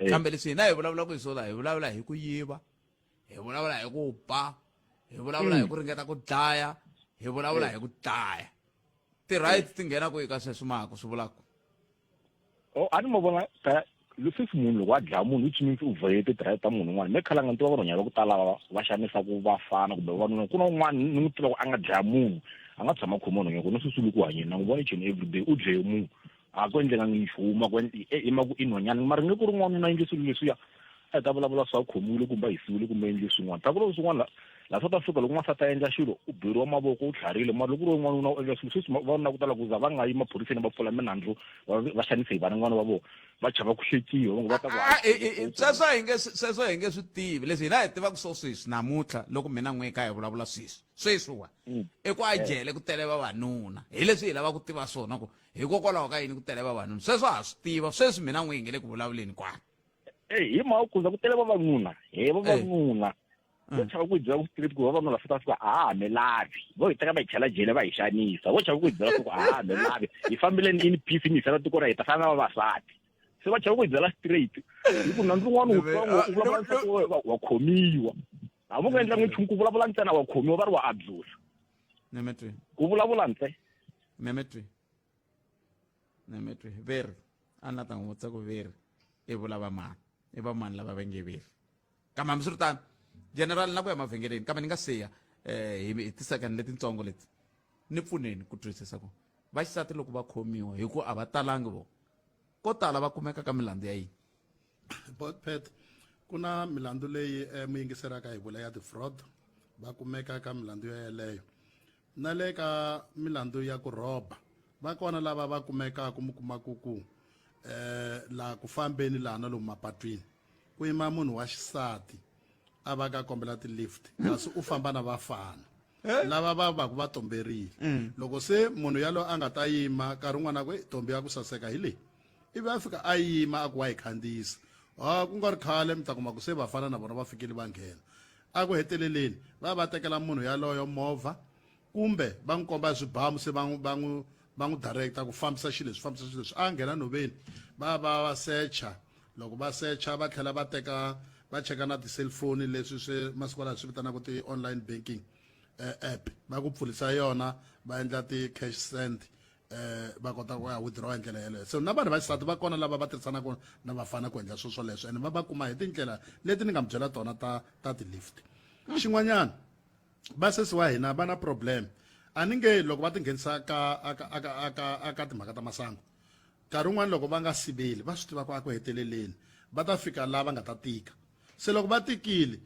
eh. kambe leswi hina hi vulavulaka hi swona hi vulavula hi ku yiva hi vulavula hi ku ba hi vulavula hi mm. ku ringeta ku dlaya hi vulavula eh. hi ku dlaya ti-rights ti nghena kwihi ka sweswo maka swi vulaka Oh, a ni mo vona ka sweswi munhu loko a dlaya munhu which means u violate ti-right ta munhu un'wana me khalanga ni tiva vanhwanyana va ku tala va va xanisaku vafana kumbe vavanuna ku na un'wana ni n'wi tiva ku a nga dlaya munhu a nga tshama khomiwa nhwanyana ku na sweswi le ku hanyeni na n'wi vona each and every day u dlaye munhu a ku endlekangi nchumu a ku endli e i ma ku i nhwanyana mara nge ku ri n'wanuna endle swilo leswiya a hi ta vulavula swa khomiwile kumbe a hisiwile kumbe endle swin'wana ta ku loko swin'wana la South Africa loko n'wansati a endla xilo u beriwa mavoko u tlharile mara loko ku ri n'wanuna u endla swilo sweswi vavanuna ku tala ku za va nga yi maphoriseni va pfula minandzu va xanise hi van'wana va vona va chava ku hlekiwa va ngo va ta ku ah, sweswo hi nge sweswo hi nge swi tivi leswi hina hi tivaka swo sweswi namuntlha loko mina n'we kha hi vulavula sweswi sweswiwa mm. i ku a eh. jele ku tele vavanuna hi leswi hi lava ku tiva swona ku hikokwalaho ka yini ku tele vavanuna sweswo ha swi tiva sweswi mina n'we hi nge le ku vulavuleni kwala hi mhaka ku za ku tele vavanuna he vavanuna vo chava ku hi byela ku straight ku vavanuna la South Africa a ha ha mi lavi vo hi teka va hi chela jele va hi xanisa vo chava ku hi byela ku a ha ha mi lavi hi fambeleni in peace mi hisela tiko ra hi ta fana na vavasati se va chava ku hi byela straight hi ku nandzu wun'wana wu twa u vulavula nsati wa wa khomiwa hambi u nga endlangi nchumu ku vulavula ntsena wa khomiwa va ri wa abuse ku vulavula ntse Nemetwi Nemetwi veri a ni la ta n'wi vutisa ku veri i vula va mani i va mani lava va nge veri kambe hambiswiritano general na ku ya mavhengeleni kambe ni nga siya um hi ti-second letitsongo leti ni pfuneni ku twisisa ku vaxisati loko va khomiwa hi ku a va talangi vo ko tala va kumeka ka milandzu ya yini botpet Ku na milandzu leyi eh, muyingiseraka hi vula ya ti-fraud va kumeka ka milandzu yo yeleyo na le ka milandzu ya ku rhoba va kona lava va kumekaka mi kumaka ku eh laha ku fambeni laha na lomu mapatwini ku yima munhu wa xisati a va ka kombela ti-lift kasi u famba na vafana eh? lava va va ku va tomberile mm. loko se munhu yaloye a nga ta yima nkarhi wun'wana a ku tombi ya ku saseka hi leyi ivi a fika a yima a ku wa yi khandziyisa ha ku nga ri khale mi ta kuma ku se vafana na vona va fikile va nghena a ku heteleleni va va tekela munhu yaloyo movha kumbe va n'wi komba swibamu se va n'wi va n'wi va n'wi director ku fambisa xilo leswi fambisa xilo leswi a nghena nhoveni va va va secha loko va secha va tlhela va teka va cheka na ti-cellphone leswi swi masiku lawa swi vitanaka ti-online banking eh, app va ku pfurisa yona va endla ti-cash send eh va kota ku ya withdraw hi ndlela yeleyo so na vanhu va xisati va kona lava va tirhisanaka na vafana ku endla swilo swoleswo ene va va kuma hi tindlela leti ni nga mi byela tona ta ta ti-lift xin'wanyana vasesi wa hina va na problem a ni nge loko va tinghenisa ka aka aka aka aka timhaka ta masangu nkarhi wun'wani loko va nga siveli va swi tiva ku a ku heteleleni va ta fika laha va nga ta tika se loko va tikile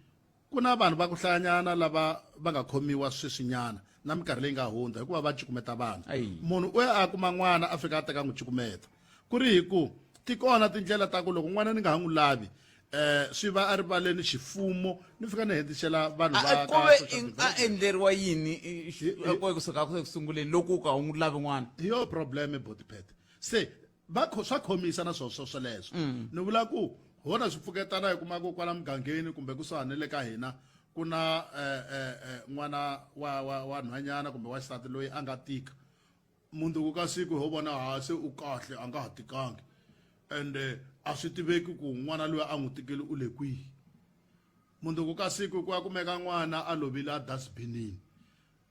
ku na vanhu va ku hlayanyana lava va nga khomiwa sweswinyana na minkarhi leyi nga hundza hikuva va cukumeta vanhu munhu u ya a kuma n'wana a fika a teka n'wi cukumeta ku ri hi ku ti kona tindlela ta ku loko n'wana ni nga ha n'wi lavi eh swi va erivaleni xifumo ni fika ni hetisela vanhu va ka kuve a endleriwa yini kusuka ku sunguleni loko u ka u n'wi lavi n'wana hi yo problem botipet se va swa khomisa na swona swo swoleswo mm. ni vula ku hona swi pfuketana hi kuma ku kwala mugangeni kumbe kusuhani le ka hina ku na eh, eh, eh, n'wana wa wa wa nhwanyana kumbe wa xisati loyi a nga tika mundzuku ka siku ho vona ha se u kahle a nga ha tikangi ende a swi tiveki ku n'wana loyi a n'wi tikeli u le kwihi mundzuku ka siku ku ya kumeka n'wana a lovile a dustbinini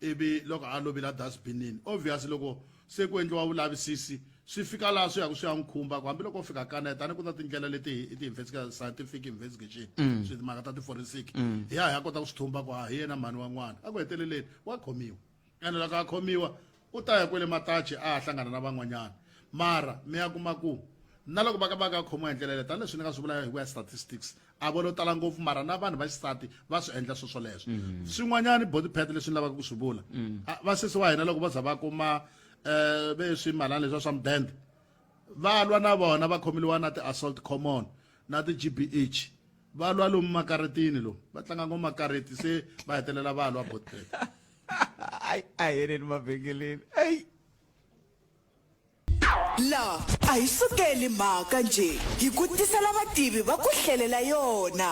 ivi loko a lovile a dustbinini obvious loko se ku endliwa vulavisisi swi fika laha swi yaku swi ya n'wi khumba ku hambiloko u fika kaneta ni ku na tindlela leti hi ti scientific investigation mm. swi timhaka ta ti-forensic mm. hi ya hi ya kota ku swi thumba ku ha hi yena mhani wa n'wana a ku heteleleni wa khomiwa ene loko a khomiwa u ta ya kwele matachi a ha hlangana na van'wanyana mara mi ya kuma ku na loko va ka va ka khomiwa hi ndlela leyo tanihileswi ni nga swi vula hi ku ya statistics a vo lo tala ngopfu mara na vanhu va xisati va swi endla swo swoleswo mm. swin'wanyana body pet leswi ni lavaka ku swi vula mm. vasesi wa hina loko va za va kuma um ve swimalana leswiya swa mudende va lwa na vona va khomeliwa na ti-assault common na ti-gbh va lwa lomu makaretini lomu va tlanga ngo makareti se va hetelela va lwa body pet ai a heleni mavhengeleni ai La a hi sukeli mhaka njhe hi ku tisela vativi va ku hlelela yona.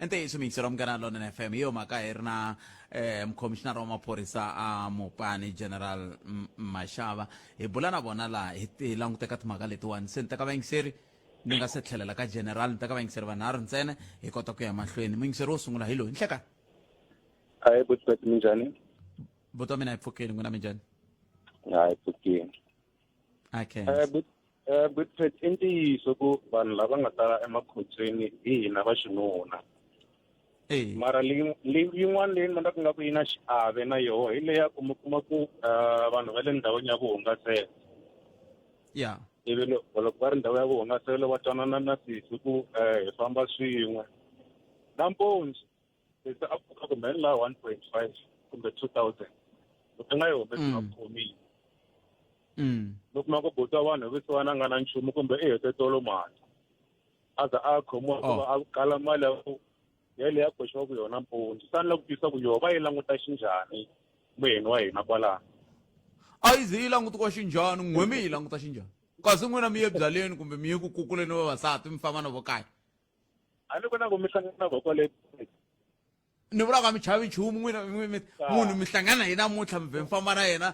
Ntiyiso miyingiselo wa Munghana Lonene FM hi yo mhaka hi ri na eh, mukhomishinara wa maphorisa a Mopani General Mashava hi bula na vona laha hi hi languteka timhaka letiwani se ni teka vayingiseri ni nga se tlhelela ka general ni teka vayingiseri vanharhu ntsena hi kota ku ya mahlweni muyingiseri wo sungula hi loyi nhleka Hayi buti minjhani? Buti wa mina hi pfukile n'wina minjhani? Hayi pfukile. Okay. Eh but eh but i ntiyiso ku vanhu lava nga tala emakhotsweni hi hina va xinuna. Eh. Mara yin'wana leyi ni vonaka nga ku yi na xiave na yoho hi leya ku mi kuma ku eh, vanhu va le ndhawini ya vuhungaselo. Yeah. Ivi loko va ri ndhawu ya vuhungaselo va twanana na sesi ku eh, hi famba swin'we. Nampundzu sesi a pfuka kumbe ni laha 1.5 kumbe 2000 loko a nga yi humesi nga khomile mi kuma ku buti wa vanhu vusiwana a nga na nchumu kumbe i hete tolo mali a za a khomiwa hikuva a kala mali ya ku yaleyo a koxiwa ku yona mpundzu se ni lava ku twisisa ku yoho va yi languta xinjhani muyeni wa hina kwalano a yi ze yi langutiwa xinjhani n'we mi yi languta xinjhani kasi n'wina mi ye byaleni kumbe mi ye ku kukuleni vavasati mi famba na vo kaya a ni ku na ku mi hlangana voko le ni vula ka mi chavi nchumu n'wina munhu mi hlangana hi namuntlha mi vhe mi famba na yena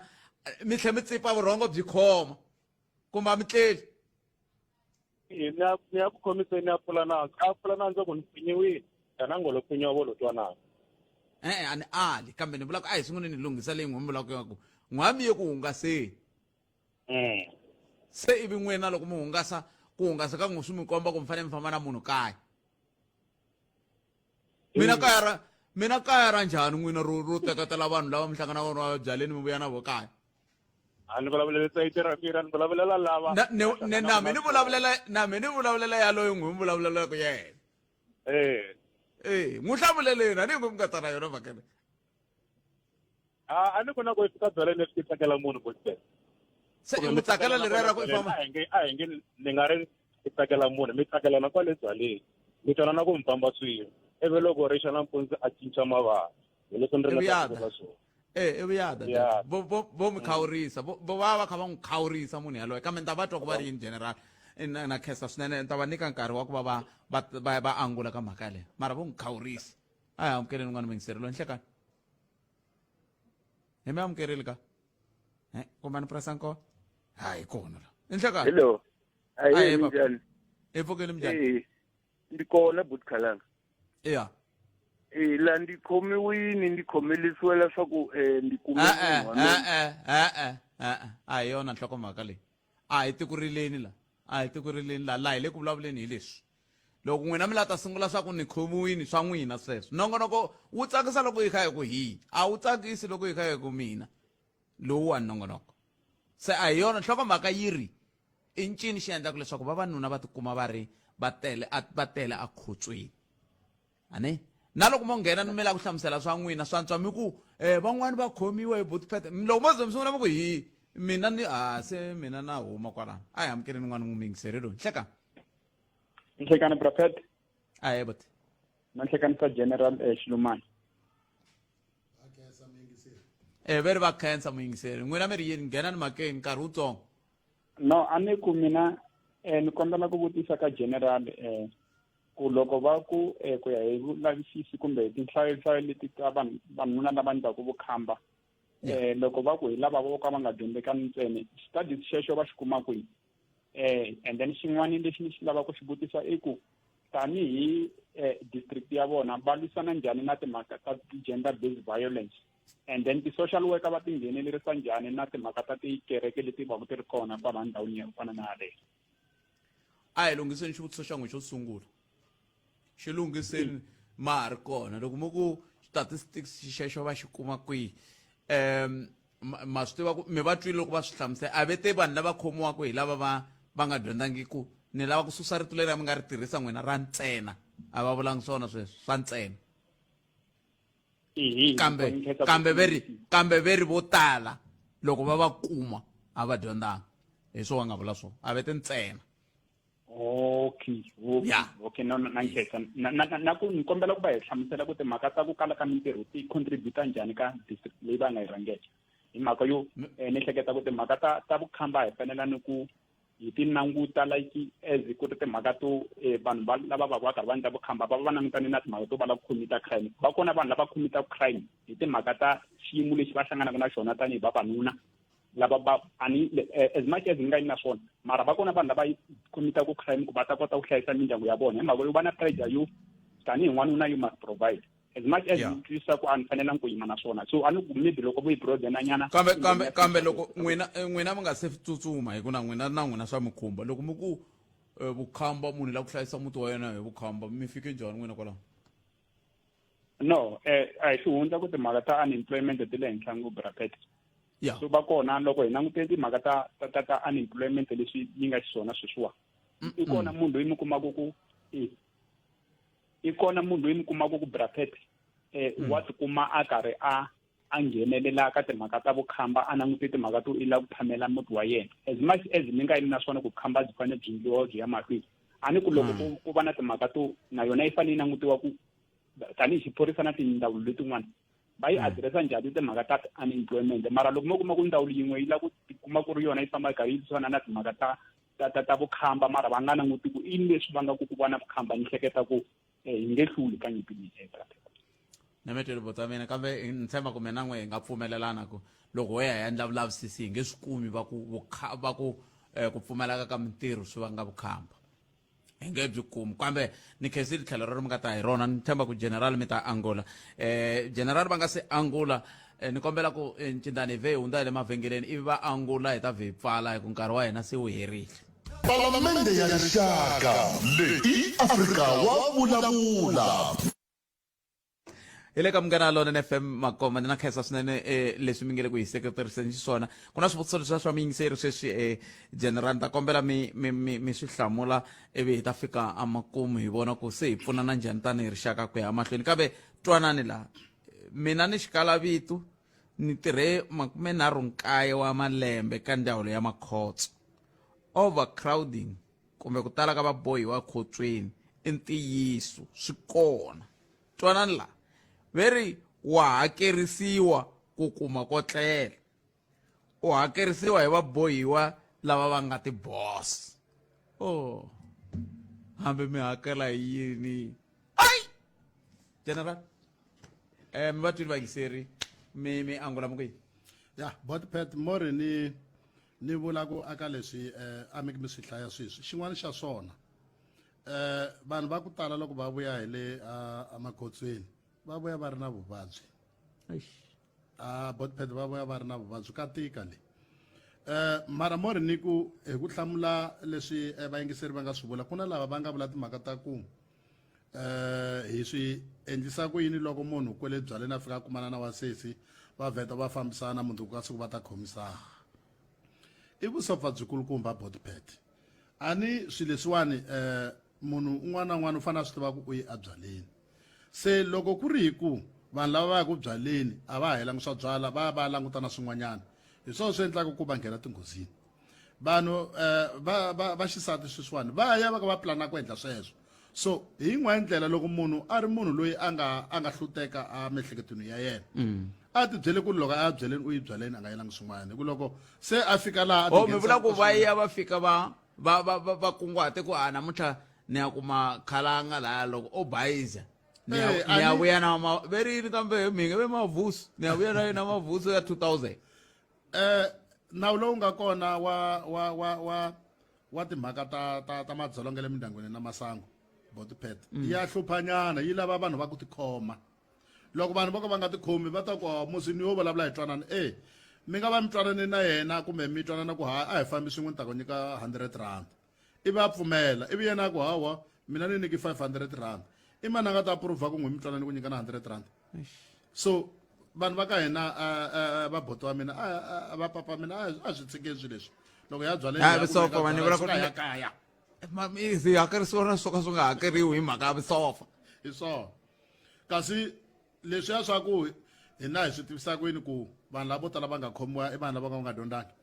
mi tlhe mi tsipa vurhongo byi khoma kumbe a mi tleli ni ya ku khomiseni ya pfula nandzu a pfula nandzu ku ni pfinyiwile yena ngo lo pfinyiwa vo lo twa nandzu e-e a ni ali kambe ni vula ku a hi sungule ni lunghisa leyi n'we mi vulaka ya ku n'wa mi ye ku hungaseni mm. se ivi n'wina loko mi hungasa ku hungasa ka n'wi swi mi komba ku mi fanele mi famba na munhu kaya mina kaya ra mina kaya ra njhani n'wina ro ro teketela vanhu lava mi hlangana vona va byaleni mi vuya na vo kaya a ni vulavulela sayiti ra mina ni vulavulela lava na me ni vulavulela na me ni vulavulela yaloyo n'wi mi vulavulelaka yena. Eh. Eh, n'wi hlamuleleni a ni ngo mi nga ta na yona mhaka leyi. A a ni ku na ku fika byaleni leswi tsakela munhu botipet. Se i n'wi tsakela leriya ra ku i famba. A hi nge a hi nge ni nga ri i tsakela munhu mi tsakelana kwale byaleni. Mi twanana ku mi famba swin'we. Ivi loko ri xa nampundzu a cinca mavala. Hi leswi ni ringetaka ku vula swona. E i vuyada Vuyada. vo vo vo mi khawurisa vo vo va va kha va n'wi khawurisa munhu yaloye kambe ni ta va twa ku va ri yini general Eh, na na khensa swinene ni ta va nyika nkarhi wa ku va va va va va angula ka mhaka yaleyo mara vo n'wi khawurisa a hi amukeleni un'wana muyingiseri loyi nhlekani hi mi amukerile ka eh kumbe ni pressa nkona hayi kona la i nhlekani Hello. Ahee, Ahee, papa. minjhani? hi pfukile minjhani Eh, ndi kona buti Khalanga. ya Eh, la ndi khomiwini ndi khomelisiwa leswaku eh ndi kume e-e munhu wa mina. e-e e-e e-e a hi yona nhlokomhaka leyi a hi tikurileni la a hi tikurileni la laha hi le ku vulavuleni hi leswi loko n'wina mi la ta sungula swa ku ni khomiwini swa n'wina sweswo nongonoko wu tsakisa loko yi kha hi ku hi a wu tsakisi loko yi kha hi ku mina lowuwani nongonoko se a hi yona nhlokomhaka yi ri i ncini xi endlaka leswaku vavanuna va tikuma va ri va tele a va tele akhotsweni ani na loko mo nghena ni mi lava ku hlamusela swa n'wina swa antswa mi ku um van'wani va khomiwa hi butipete loko mo ze mi sungula mi ku hi mina ni a se mina na huma kwalano a hi amukeleni n'wana n'wi muyingiseri loyi nhlekani Nhlekani Prophet. Ahee buti. Na nhlekani sa General eh, Xilumani. Eh ve ri va khensa muyingiseri n'wina mi ri yini nghena ni makeni nkarhi wutsongo No, a ni ku mina eh, ni kombela ku vutisa ka General eh, ku loko va ku eh, ku ya hi vulavisisi kumbe hi tinhlayo leti ta vanhu vanhuna lava endlaku vukhamba eh, loko va ku hi lava vo ka va nga dyondzekani ntsena studies xexo va xi kuma kwihi eh and then xin'wana lexi ni xi lavaka ku xi vutisa i ku tanihi eh, district ya vona va lwisana njhani na timhaka ta gender based violence and then ti-social worker va ti nghenelerisa njhani na timhaka ta tikereke leti va ku ti ri kona kwala ndhawini yo fana na yaleyo a hi lunghiseni xivutiso xa n'wi xo sungula xi lunghiseni ma ha ri kona loko mi ku statistics xexo va xi kuma kwihi um ma swi tiva ku mi va twile loko va swi hlamusela a ve te vanhu lava khomiwaka hi lava va va nga dyondzangiku ni lava ku susa rito leri mi nga ri tirhisa n'wina ra ntsena a va vulangi swona sweswo swa ntsena kambe kambe ve ri kambe ve ri vo tala loko va va kuma a va dyondzanga hi swo va nga vula swona a ve te ntsena okay okay Yeah. okay no na nkhensa na na na ku ni kombela ku va hi hlamusela ku timhaka ta ku kala ka mintirho ti contribute njhani ka district leyi va nga yi rhangeke hi mhaka yo eh, ni hleketa ku timhaka ta ta vukhamba hi fanela ni ku hi ti languta like as ku ri timhaka to eh, vanhu va lava va va karhi va endla vukhamba va va va langutane na timhaka to va lava ku commita crime va kona vanhu lava commita crime hi timhaka ta xiyimo lexi va hlanganaka na xona tanihi vavanuna lava va ani eh, as much as ni nga yi na swona mara va kona vanhu lava commitaka crime ku va ta kota ku hlayisa mindyangu ya vona hi mhaka yo va na pressure yo tanihi n'wanuna you must provide as much as ni twisisa ku a ni fanelangi ku yima na swona so a ni ku maybe loko vo yi broadena nyana kambe kambe kambe loko n'wina eh, n'wina mi nga se tsutsuma hi ku na n'wina na n'wina swa mi khumba loko mi ku eh, vukhamba munhu la ku hlayisa muti wa yena hi vukhamba mi fike njhani n'wina kwalaho no eh a hi xihundla ku timhaka ta unemployment ti le henhla ngopfu rapet yeah. so va kona loko hi langute timhaka ta ta ta, ta unemployment leswi yi nga xiswona sweswiwa i kona munhu loyi mi kumaka ku i i kona munhu loyi mi kumaka ku brapet eh wa tikuma a karhi a a nghenelela ka timhaka ta vukhamba a langute timhaka to i lava ku phamela muti wa yena as much as mi nga yimi na swona ku vukhamba byi fanele byi endliwa byi ya mahlweni a ni ku loko ku ku va na timhaka to na yona yi fanele yi langutiwa ku tanihi xiphorisa na tindzawulo letin'wana va yi adiresa njhani timhaka ta unemployment mara loko mo kuma ku ndzawulo yin'we yi lava ku tikuma ku ri yona yi famba yi karhi yi lwisana na timhaka ta ta ta ta vukhamba mara va nga languti ku i leswi va nga ku ku va na vukhamba ni hleketa ku eh, hi nge hluli ka nyimpi leyi eh, brother. na mi tweli bota mina kambe ni tshemba ku mina n'we hi nga pfumelelana ku loko ho ya hi endla vulavisisi hi nge swi kumi va ku va ku eh, ku pfumaleka ka mintirho swi vanga vukhamba hi nge byi kumi kambe ni khensile tlhelo rero mi nga ta hi rona ni tshemba ku general mi ta angula eh general va nga se angula eh, ni kombela ku eh, ncindani hi vhe hi hundza hi le mavhengeleni ivi va angula hi ta vhe hi pfala hi ku nkarhi wa hina se wu herile Palamende ya Rixaka leyi i Afrika wa vulavula. Hi le ka Munghana Lonene FM Makoma ni na khensa swinene eh, leswi mi nge le ku hi seketeriseni xiswona. Ku na swivutiso leswiya swa miyingiseri sweswi eh, General ni ta kombela mi, mi, mi, mi swi hlamula ivi hi ta fika emakumu hi vona ku se hi pfunana njhani tanihi rixaka ku ya emahlweni. Kambe twanani laha, mina ni xikalavito ni tirhe 39 wa malembe ka ndzawulo ya makhotso. Overcrowding kumbe ku tala ka vabohiwa ekhotsweni i ntiyiso swi kona. Twanani la, ve ri wa hakerisiwa ku kuma ko tlela. U hakerisiwa hi vabohiwa lava va nga ti-boss. Oh, hambi mi hakela hi yini? Ai! General, eh, mi va twile vayingiseri, mi mi angula mi ku yini? Ya, Botpet mo ri ni ni vula ku aka leswi eh, a mi mi swi hlaya sweswi xin'wana xa swona eh vanhu va ku tala loko va vuya hi le emakhotsweni va vuya va ri na vuvabyi a botpet va vuya va ri na vuvabyi ka tika le eh mara mo ri ni ku hi ku hlamula leswi eh, vayingiseri va nga swi vula ku na lava va nga vula timhaka ta ku eh hi swi endlisa ku yini loko munhu kwele byaleni a fika a kumana na wasesi va vheta va fambisana mundzuku ka siku va ta khomisana i vusopfa byikulukumba botpet A ni swilo leswiwani um munhu un'wana na un'wana u fanele a swi tiva ku u ye ebyaleni se loko ku ri hi ku vanhu lava va yaka byaleni a va ha yelangi swa byala va ya va ya languta na swin'wanyana hi swona swi endlaka ku va nghena tinghozini vanhu um va va va xisati sweswiwani va ya va ka va pulana ku endla sweswo so hi yin'wana ndlela loko munhu a ri munhu loyi a nga a nga hluteka emiehleketweni ya yena mm. a ti byele ku loko a ya byeleni u yi byaleni a nga yelanga swin'wana hi ku loko se a fika laha oh mi vula ku va ya va fika va va va va va kunguhate ku a namuntlha ni ya kuma khalanga laya loko o bayiza ni ya eh, ni ya vuya na ma ve ri yini kambe mi nge ve mavuso ni ya vuya na yena mavuso ya 2000 eh nawu lowu nga kona wa wa wa wa wa timhaka ta ta ta madzolonga le mindyangwini na masangu botipet mm. ya hluphanyana yi lava vanhu va ku tikhoma loko vanhu vo ka va nga tikhomi va ta ku oh, musi ni yo vulavula hi twanana e mi nga va mi twanane na yena kumbe mi twanana ku ha a hi fambi swin'we ni ta ku nyika 100 rand ivi a pfumela ivi yena a ku hawa mina ni nyiki 500 rand i mani a nga ta approva ku n'wi mi twanane ku nyikana 100 rand so vanhu va ka hina va boto wa mina va papa mina a swi tshikeni swilo leswi loko ya byale ya visofa vanhu vula ku ya kaya mamizi hakerisiwa na swo ka swi nga hakeriwi hi mhaka ya visofa hi swona kasi leswiya swa ku hina hi swi tivisa ku yini ku vanhu lavo tala va nga khomiwa i vanhu lava nga nga dyondzangi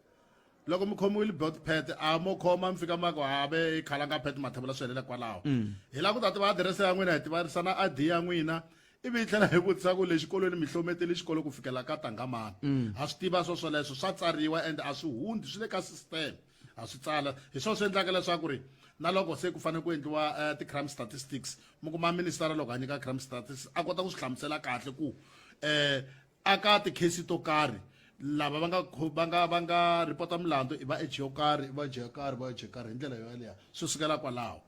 loko mi khomiwile bot pet a mo khoma mi fika ma ku ha ve khalanga pet mathebula swi helela kwalaho mm. hi lava ku ta tiva adirese ya n'wina hi tivarisa na id ya n'wina ivi hi tlhela hi vutisa ku le xikolweni mi hlometele xikolo ku fikela ka tangamani mm. ha swi tiva swo swoleswo swa tsariwa and a swi hundzi swi le ka system ha swi tsala hi swona swi endlaka leswaku ri na loko se ku fanele ku endliwa eh, ti-crime statistics mi kuma ministara loko a nyika crime statistics a kota ku swi hlamusela kahle ku um aka tikhesi to karhi lava va nga va nga va nga ripota milandzu i va age yo karhi i va age yo karhi va age yo karhi hi ndlela yo yaleyo swi sukela kwalaho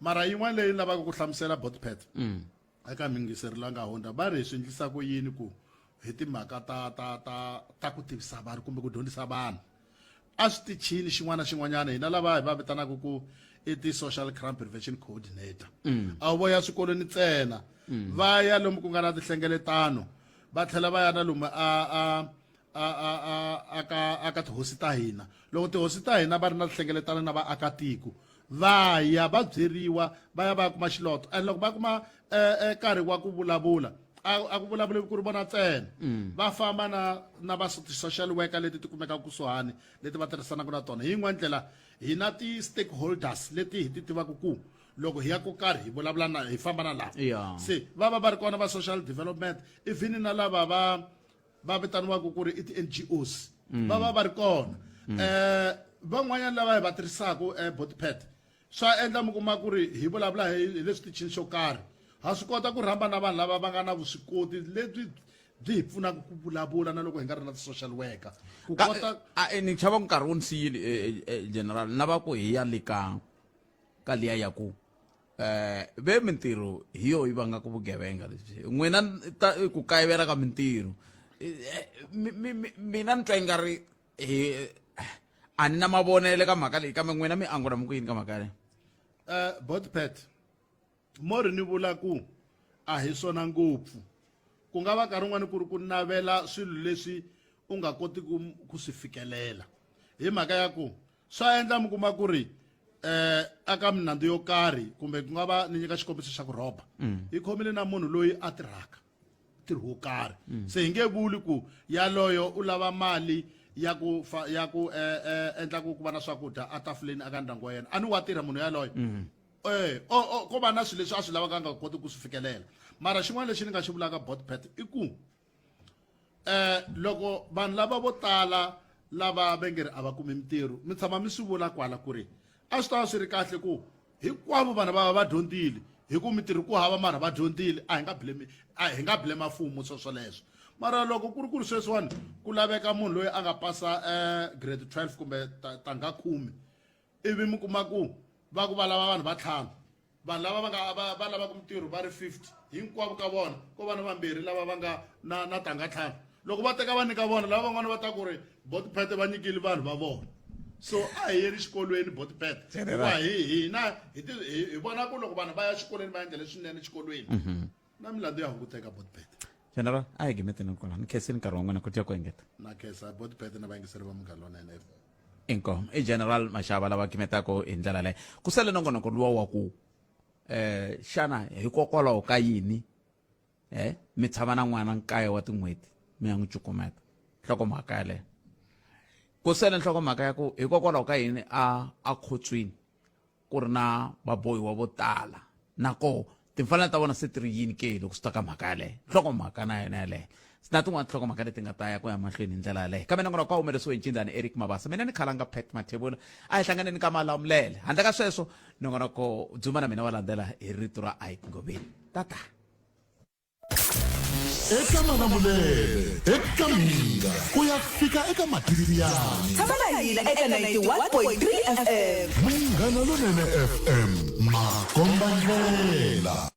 mara yin'wana leyi lavaka ku hlamusela botpet mm. eka mingiseri la nga hundza va ri hi swi endlisa ku yini ku hi timhaka ta ta ta ta ku tivisa vanhu kumbe ku dyondzisa vanhu a switichini xin'wana na xin'wanyana hina lava hi va vitanaka ku i ti-social crime prevention coordinator mm. a vo ya swikolweni ntsena mm. va ya lomu ku nga na tinhlengeletano va tlhela va ya na lomu a a a a a aka aka tihosi ta hina loko tihosi ta hina va ri na tinhlengeletano na vaakatiko va ya va byeriwa va ya va ya kuma xiloto and loko va kuma eh, eh, nkarhi wa ku vulavula a ku vulavuli ku ri vona ntsena mm. va famba na na va ti-social worker leti ti kumekaka kusuhani leti va tirhisanaka na tona hi yin'wana ndlela hi na ti-stakeholders leti hi ti tivaka ku loko hi ya ko karhi hi vulavula na hi famba na lava yeah. se va va va ri kona va social development even na lava va va vitaniwaka ku ri i ti-ngos mm. va va va ri kona mm. eh van'wanyana lava hi va tirhisaka eh, botpet swa endla mi kuma ku ri hi vulavula hi le switichini xo karhi ha swi kota ku rhamba na vanhu lava va nga na vuswikoti lebyi byi hi pfunaka ku vulavula na loko hi nga ri na ti-social worker ku kota a eh, ni chava nkarhi wu ni siyile eh, eh, general na va ku hi ya le ka ka liya ya ku eh ve mintirho hi yo yi vangaka vugevenga lebyi n'wina ta ku kayivela ka mintirho mina ni twa ingari hi a ni na mavonele ka mhaka leyi kambe n'wina mi angula mi ku yini ka mhaka leyi um botpet mo ri ni vula ku a hi swona ngopfu Ku nga va nkarhi wun'wani ku ri ku navela swilo leswi u nga kotiki ku swi fikelela. Hi mhaka ya ku swa endla mi kuma ku ri eh aka minandzu yo karhi kumbe ku nga va ni nyika xikombiso xa ku rhoba hi khomile na munhu loyi a tirhaka ntirho wo karhi se hi nge vuli ku yaloyo u lava mali ya ku fa ya ku eh, eh, endla ku ku va na swakudya etafuleni aka ndyangu wa yena a ni wa tirha munhu yaloyo eh o o ko va na swilo leswi a swi lavaka a nga koti ku swi fikelela mara xin'wana lexi ni nga xi vulaka botpet i ku eh loko vanhu lava vo tala lava va nge ri a va kumi mintirho mi tshama mi swi vula kwala ku ri a swi ta va swi ri kahle ku hinkwavo vanhu va va va dyondzile hi ku mintirho ku hava mara va dyondzile a hi nga blame a hi nga blame mfumo swo swoleswo mara loko ku ri ku ri sweswiwani ku laveka munhu loyi a nga pasa eh, grade 12 kumbe tanga khume ivi mi kuma ku va ku va lava vanhu va ntlhanu vanhu lava va nga va va lavaka mintirho va ri 50 hinkwavo ka vona ko va na vambirhi lava va nga na na tanga ntlhanu loko va teka va nyika vona lava van'wana va ta ku ri botpet va nyikile vanhu va vona so a hi yeni xikolweni botpet hikuva hi hina hi hi vona ku loko vanhu va ya xikolweni va endla leswinene xikolweni na milandzu ya hunguteka botpet general a hi gimeteni kwala ni khensile nkarhi wa n'wina ku tya ku engeta na khensa botpet na vayingiseri va munghana lonene fm inkomu i general mashava lava gimetaka hi ndlela leyo ku sale nongonoko luwa wa ku eh xana hikokwalaho ka yini eh mi tshama na n'wana nkaye wa tin'hweti mi ya n'wi cukumeta nhlokomhaka yaleyo ku sele nhlokomhaka ya ku hikokwalaho ka yini a a khotswini ku ri na vabohiwa vo tala na koho timfanelo ta vona se ti ri yini ke loko swi ta ka mhaka yaleyo nhlokomhaka na yona yaleyo na tin'wana tinhlokomhaka leti nga ta ya ku ya mahlweni hi ndlela yaleyo kambe nongonoko wa humelerisiwe hi ncindani eric mabasa mina ni khalanga pat mathebula a hi hlanganeni ka malamulele handle ka sweswo nongonoko dzuma na mina wa landzela hi rito ra ike ngoveni tata eka malamulele eka mhinga ku ya fika eka matiriyani tshama na hina eka 91.3 fm munghana lonene fm makombandlela.